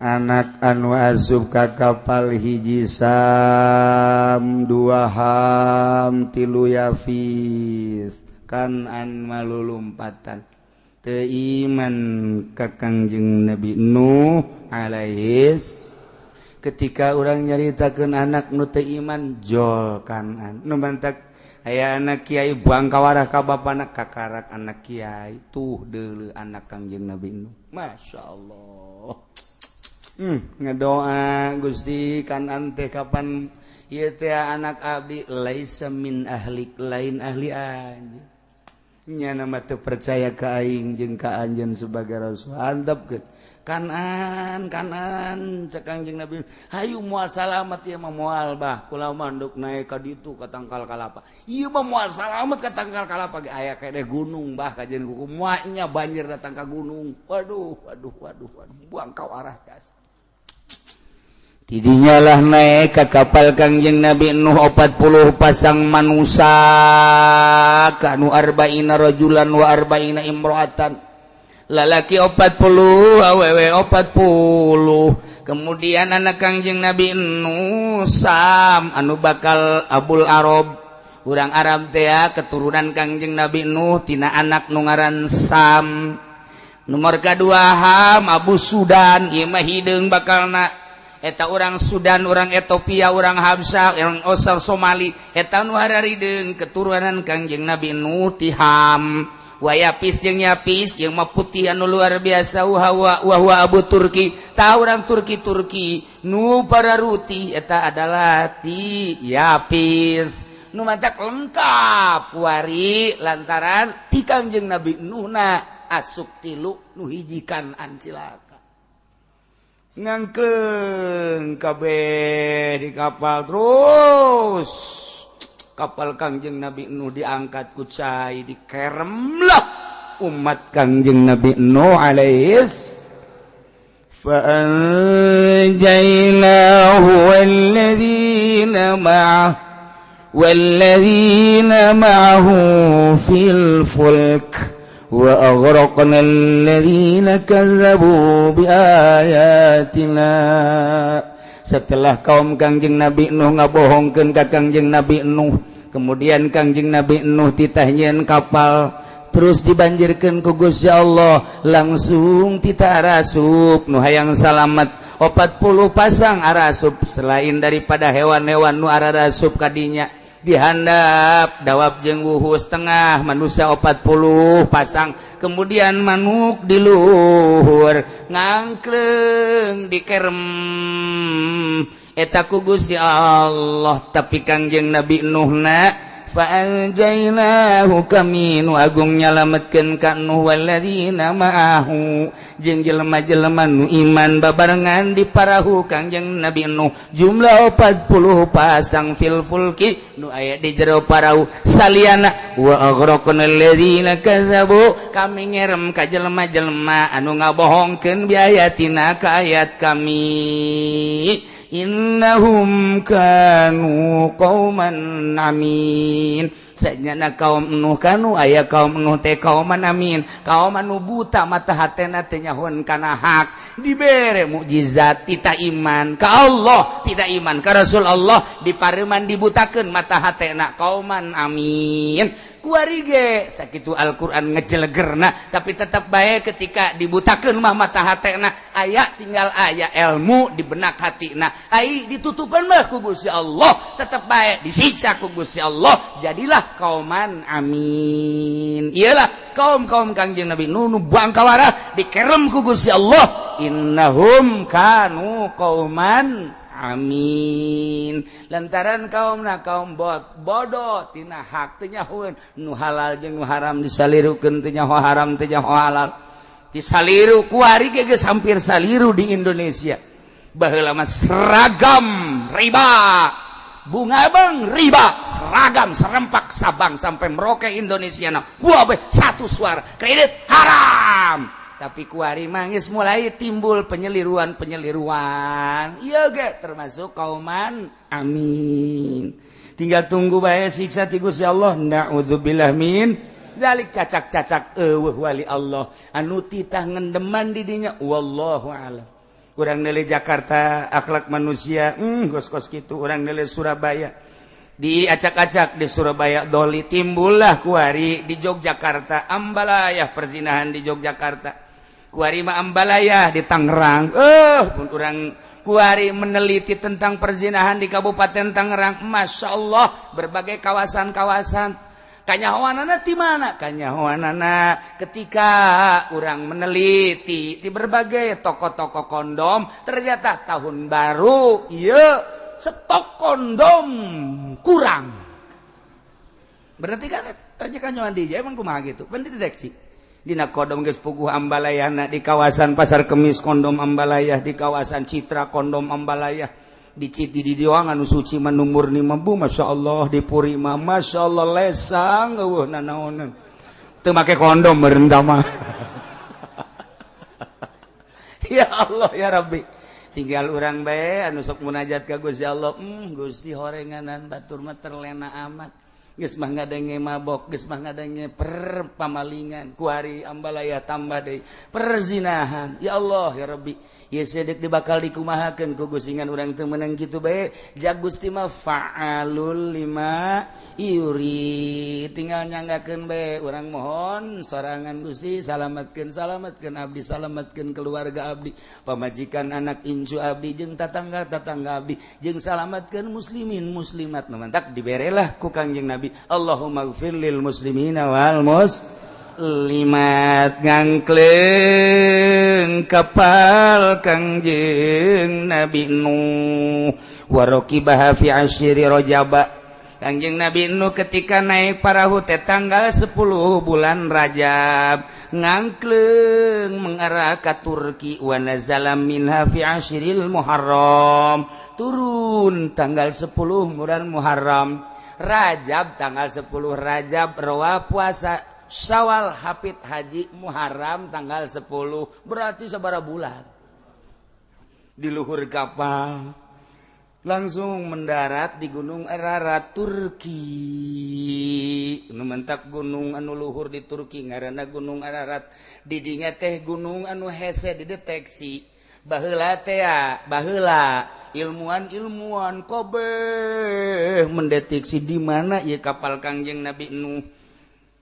Anak anu asup ka kapal hiji Sam, dua Ham, tilu Yafis. Kanan malulumpatan teu iman ka Kangjeng Nabi Nuh alaihis. Ketika urang nyaritakeun anak nu teu iman jol kanan nu mantak aya anak kiai buang kawarah ka bapana kakarak anak kiai tuh deuleu anak Kangjeng Nabi Nuh. Masyaallah. Ngedoa Gusti kanan teh kapan ieu teh anak abdi laisa min ahlik lain ahli anjeun. Nyana mah teu percaya ka aing jeung ka anjeun sebagai rasul. Antepkeun. Kanan kanan cek Kangjeng Nabi. Hayu moal salamet ieu mah moal bah. Kula mah nduk naek ka ditu ka tangkal kalapa. Ieu mah moal salamet ka tangkal kalapa ge aya keneh gunung bah kajeun kuku moalnya banjir datang ka gunung. Waduh waduh waduh waduh buang ka arah gas. Tidinya lah naik ke kapal Kangjeng Nabi Nuh 40 pasang manusia kanu arba'ina rajulan wa arba'ina imro'atan, lalaki 40 awewe 40. Kemudian anak Kangjeng Nabi Nuh Sam anu bakal Abul Arab, urang Arab teh keturunan Kangjeng Nabi Nuh tina anak nu ngaran Sam. Nomor kadua Ham Abu Sudan ieu mah hideung bakalna. Eta orang Sudan, orang Ethiopia, orang Habsyah, orang Osar Somali, eta nu hararideung keturunan Kangjeng Nabi Nuh ti Ham. Wa Yapis jeung Yapis jeung mah putih anu luar biasa wa wa Abu Turki. Tah urang Turki Turki nu pararuti eta adalah ti Yapis. Nu mantak lengkap wari lantaran ti Kangjeng Nabi Nuhna asup tilu nu hijikan ancilaka. Ngangkleng kabeh di kapal terus kapal Kangjeng Nabi Nuh diangkat ku cai dikeremlah umat Kangjeng Nabi Nuh alaihis. Fa anjaynahu walladzina ma'ahu walladzina ma'ahu fil fulk wa aghraqna alladzina kazzabu biayatina. Setelah kaum Kangjeng Nabi Nuh ngabohongkeun ka Kangjeng Nabi Nuh, kemudian Kangjeng Nabi Nuh titah nyieun kapal terus dibanjirkeun ku Gusti Allah, langsung titah arasup nu hayang salamet 40 pasang arasup selain daripada hewan-hewan nu arasup kadinya dihandap dawab jeung wuhu setengah manusia 40 pasang, kemudian manuk di luhur ngangkleng dikerem eta ku Gusti Allah. Tapi Kangjeng Nabi Nuhna Fa anjaynahu kami nu agung nyalametkeun ka Nuh walladzina ma'ahu jeung jelema-jelema nu iman babarengan di parahu Kangjeng Nabi Nuh jumlah 40 pasang fil fulki nu aya di jero parahu saliana wa aghraqna alladzina kadzabu kami ngerem ka jelema-jelema anu ngabohongkeun bi ayatina ka ayat kami innahum kanu qauman amin. Sanyana kaum Nuh kanu aya kaum Nuh teh kauman amin, kaum anu buta mata hatena teh nyahoan kana hak, dibere mukjizat tita iman ka Allah, tita iman ka Rasul Allah, dipareuman dibutakeun mata hatena kauman amin. Kuari ge sakitu Al-Qur'an ngejelegerna tapi tetap bae ketika dibutakeun mah mata hatena aya tinggal aya ilmu di benak hatina ai ditutupan mah ku Gusti Allah tetap bae disiksa ku Gusti Allah jadilah kauman amin. Iyalah kaum-kaum Kangjeng Nabi Nuh nu bangkawara dikerem ku Gusti Allah innahum kanu qauman amin. Lantaran kaumna kaum bodoh tina hak teu nyahoeun nu halal jeung nu haram disalirukeun teu nyaho haram teu nyaho halal disaliru kuari ge geus hampir saliru di Indonesia. Baheula mah seragam riba, bunga bang riba, seragam serempak Sabang sampai Merauke Indonesia na wabeh satu suara kredit haram. Tapi kuari mangis mulai timbul penyeliruan-penyeliruan. Iya ge termasuk kauman amin. Tinggal tunggu bae siksa ti Gusti Allah. Na'udzubillah min zalik. Cacak-cacak eueuh wali Allah anu titah ngendeman di dinya wallahu alam. Urang nele Jakarta akhlak manusia kos-kos kitu. Urang nele Surabaya diacak-acak di Surabaya doli timbullah kuari di Yogyakarta ambalayah perzinahan di Yogyakarta. Kuari mah ambalayah di Tangerang. Pun urang kuari meneliti tentang perzinahan di Kabupaten Tangerang. Masya Allah, berbagai kawasan-kawasan. Kanyahoanana di mana? Kanyahoanana ketika urang meneliti di berbagai toko-toko kondom, ternyata tahun baru, iya, stok kondom kurang. Berarti kan tanya kanyahoan di emang kumaha gitu? Pan dideteksi. Dina kondom geus puguh ambalayana di kawasan Pasar Kemis kondom ambalayah, di kawasan Citra kondom ambalayah, di Citi di Diwang anu suci manumur ni mambu Masya Allah, di Puri mah Masya Allah lesang eueuh nanaonan teu make kondom merendam mah. Ya Allah ya Rabbi, tinggal urang bae anu sok munajat ka Gusti Allah. Gusti horenganan batur mah terlena amat. Geus mah ngadenge mabok, geus mah ngadenge perpamalingan, kuari ambalaya tambah deui perzinahan. Ya Allah ya Rabbi, ieu sedek dibakal dikumahakeun ku Gusti ngan urang teu meunang kitu bae. Ja Gusti mah fa'alul lima yuri, tinggal nyanggakeun bae urang mohon sorangan Gusti salametkeun, salametkeun abdi, salametkeun keluarga abdi, pamajikan anak incu abdi jeung tatangga-tatangga abdi, jeung salametkeun muslimin muslimat. Nu mantak diberelah ku Kangjeng Nabi Allahumma gfir lil muslimina wal muslimat. Ngangkleng kapal Kangjeng Nabi Nuh waroqibaha fi asyiri Rajaba. Kangjeng Nabi Nuh ketika naik parahu teh tanggal 10 bulan Rajab ngangkleng mengarah ke Turki wa nazala minha fi asyril Muharram, turun tanggal 10 bulan Muharram. Rajab tanggal 10 Rajab rawa puasa Syawal hafid haji Muharram tanggal 10 berarti sabara bulan di luhur kapal langsung mendarat di Gunung Ararat Turki. Nu mentak gunung anu luhur di Turki ngaranna Gunung Ararat. Di dinya teh gunung anu hese dideteksi. Baheula teh baheula ilmuwan-ilmuwan kabeh mendeteksi di mana ieu kapal Kangjeng Nabi Nuh.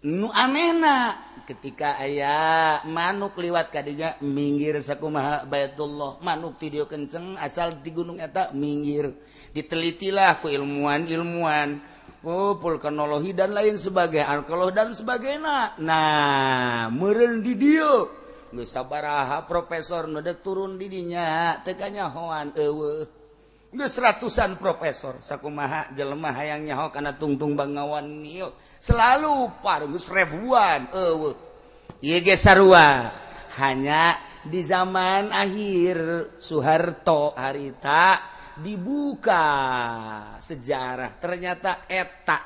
Nu anehna ketika aya manuk liwat kadinya minggir sakumaha Baitullah, manuk ti dieu kenceng asal di gunung eta minggir. Ditelitilah ku ilmuwan-ilmuwan, oh vulkanologi dan lain sebagainya, arkeologi dan sebagainya. Nah, meureun di dieu geus sabaraha profesor nu deuk turun di dinya teu kanyahoan eueuh. Geus ratusan profesor sakumaha jelema hayang nyaho kana tungtung Bengawan Nil selalu par geus ribuan eueuh. Ieu ge sarua hanya di zaman akhir Soeharto harita dibuka sejarah ternyata eta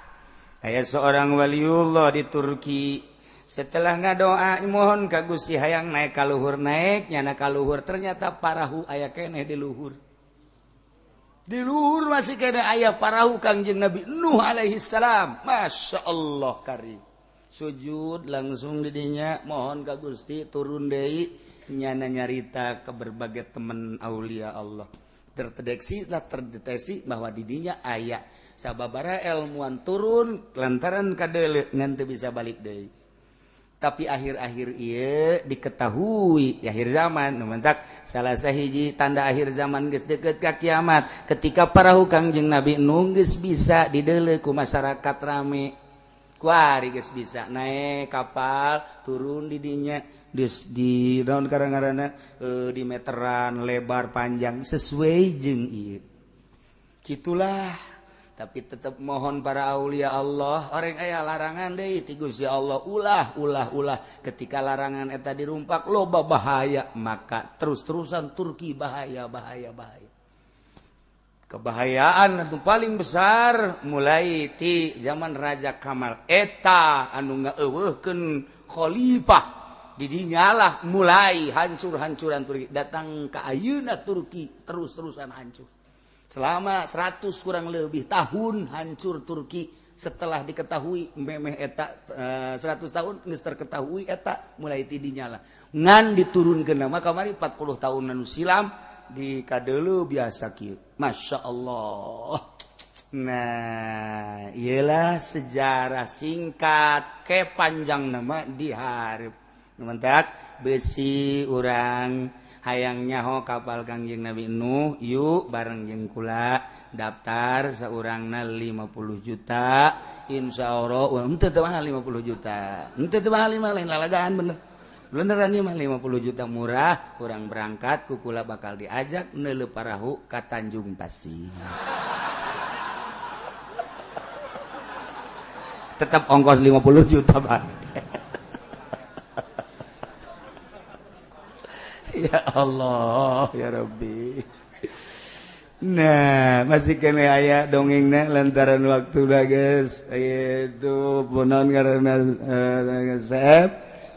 aya seorang waliullah di Turki setelah ngadoa mohon ka Gusti hayang naik ka luhur naik nyana ka luhur ternyata parahu aya keneh di luhur. Di luhur masih kena ayah parahu Kangjeng Nabi Nuh alaihi salam. Masya Allah karim. Sujud langsung didinya mohon ka Gusti turun deui nyana nyarita ke berbagai teman aulia Allah. Terdeteksi lah terdeteksi bahwa didinya aya sababara ilmuwan turun lantaran kadeuleu ngan teu bisa balik deui. Tapi akhir-akhir ieu diketahui di akhir zaman nu mentak salah sahiji tanda akhir zaman geus deukeut ka kiamat ketika parahu Kangjeng Nabi Nuh geus bisa dideuleu ku masyarakat rame kuari geus bisa naik kapal turun di dinya geus di naon karang-karana di meteran lebar panjang sesuai jeung ieu kitulah. Tapi tetap mohon para aulia Allah orang aya larangan deui ti Gusti Allah ulah ulah ulah ketika larangan eta dirumpak loba bahaya maka terus-terusan Turki bahaya bahaya bahaya kebahayaan anu paling besar mulai ti zaman Raja Kamal eta anu ngaeuweuhkeun khalifah didinyalah mulai hancur-hancuran Turki datang ka ayeuna Turki terus-terusan hancur selama 100 kurang lebih tahun hancur Turki setelah diketahui memeh eta 100 tahun geus terketahui eta mulai ti dinyala ngan diturunkeun mah kamari 40 tahun anu silam di kadeuleu biasa kieu Masya Allah. Nah iyalah sejarah singkat ke panjang nama dihareup nu mentak besi urang hayang nyaho kapal Kangjeng Nabi Nuh yuk bareng jeung kula daftar saurangna 50 juta insyaallah henteu teu mahal 50 juta henteu teu mahal lain lalagaan bener beneran ieu mah 50 juta murah urang berangkat ku kula bakal diajak neuleuh parahu ka Tanjung Pasir tetap ongkos 50 juta Pak. Ya Allah ya Rabbi. Nah masih kene aya dongengna lantaran waktu dah geus itu punon karena sep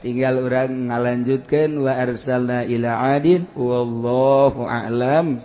tinggal urang ngalanjutkeun wa arsalna ila adin wallahu a'lam.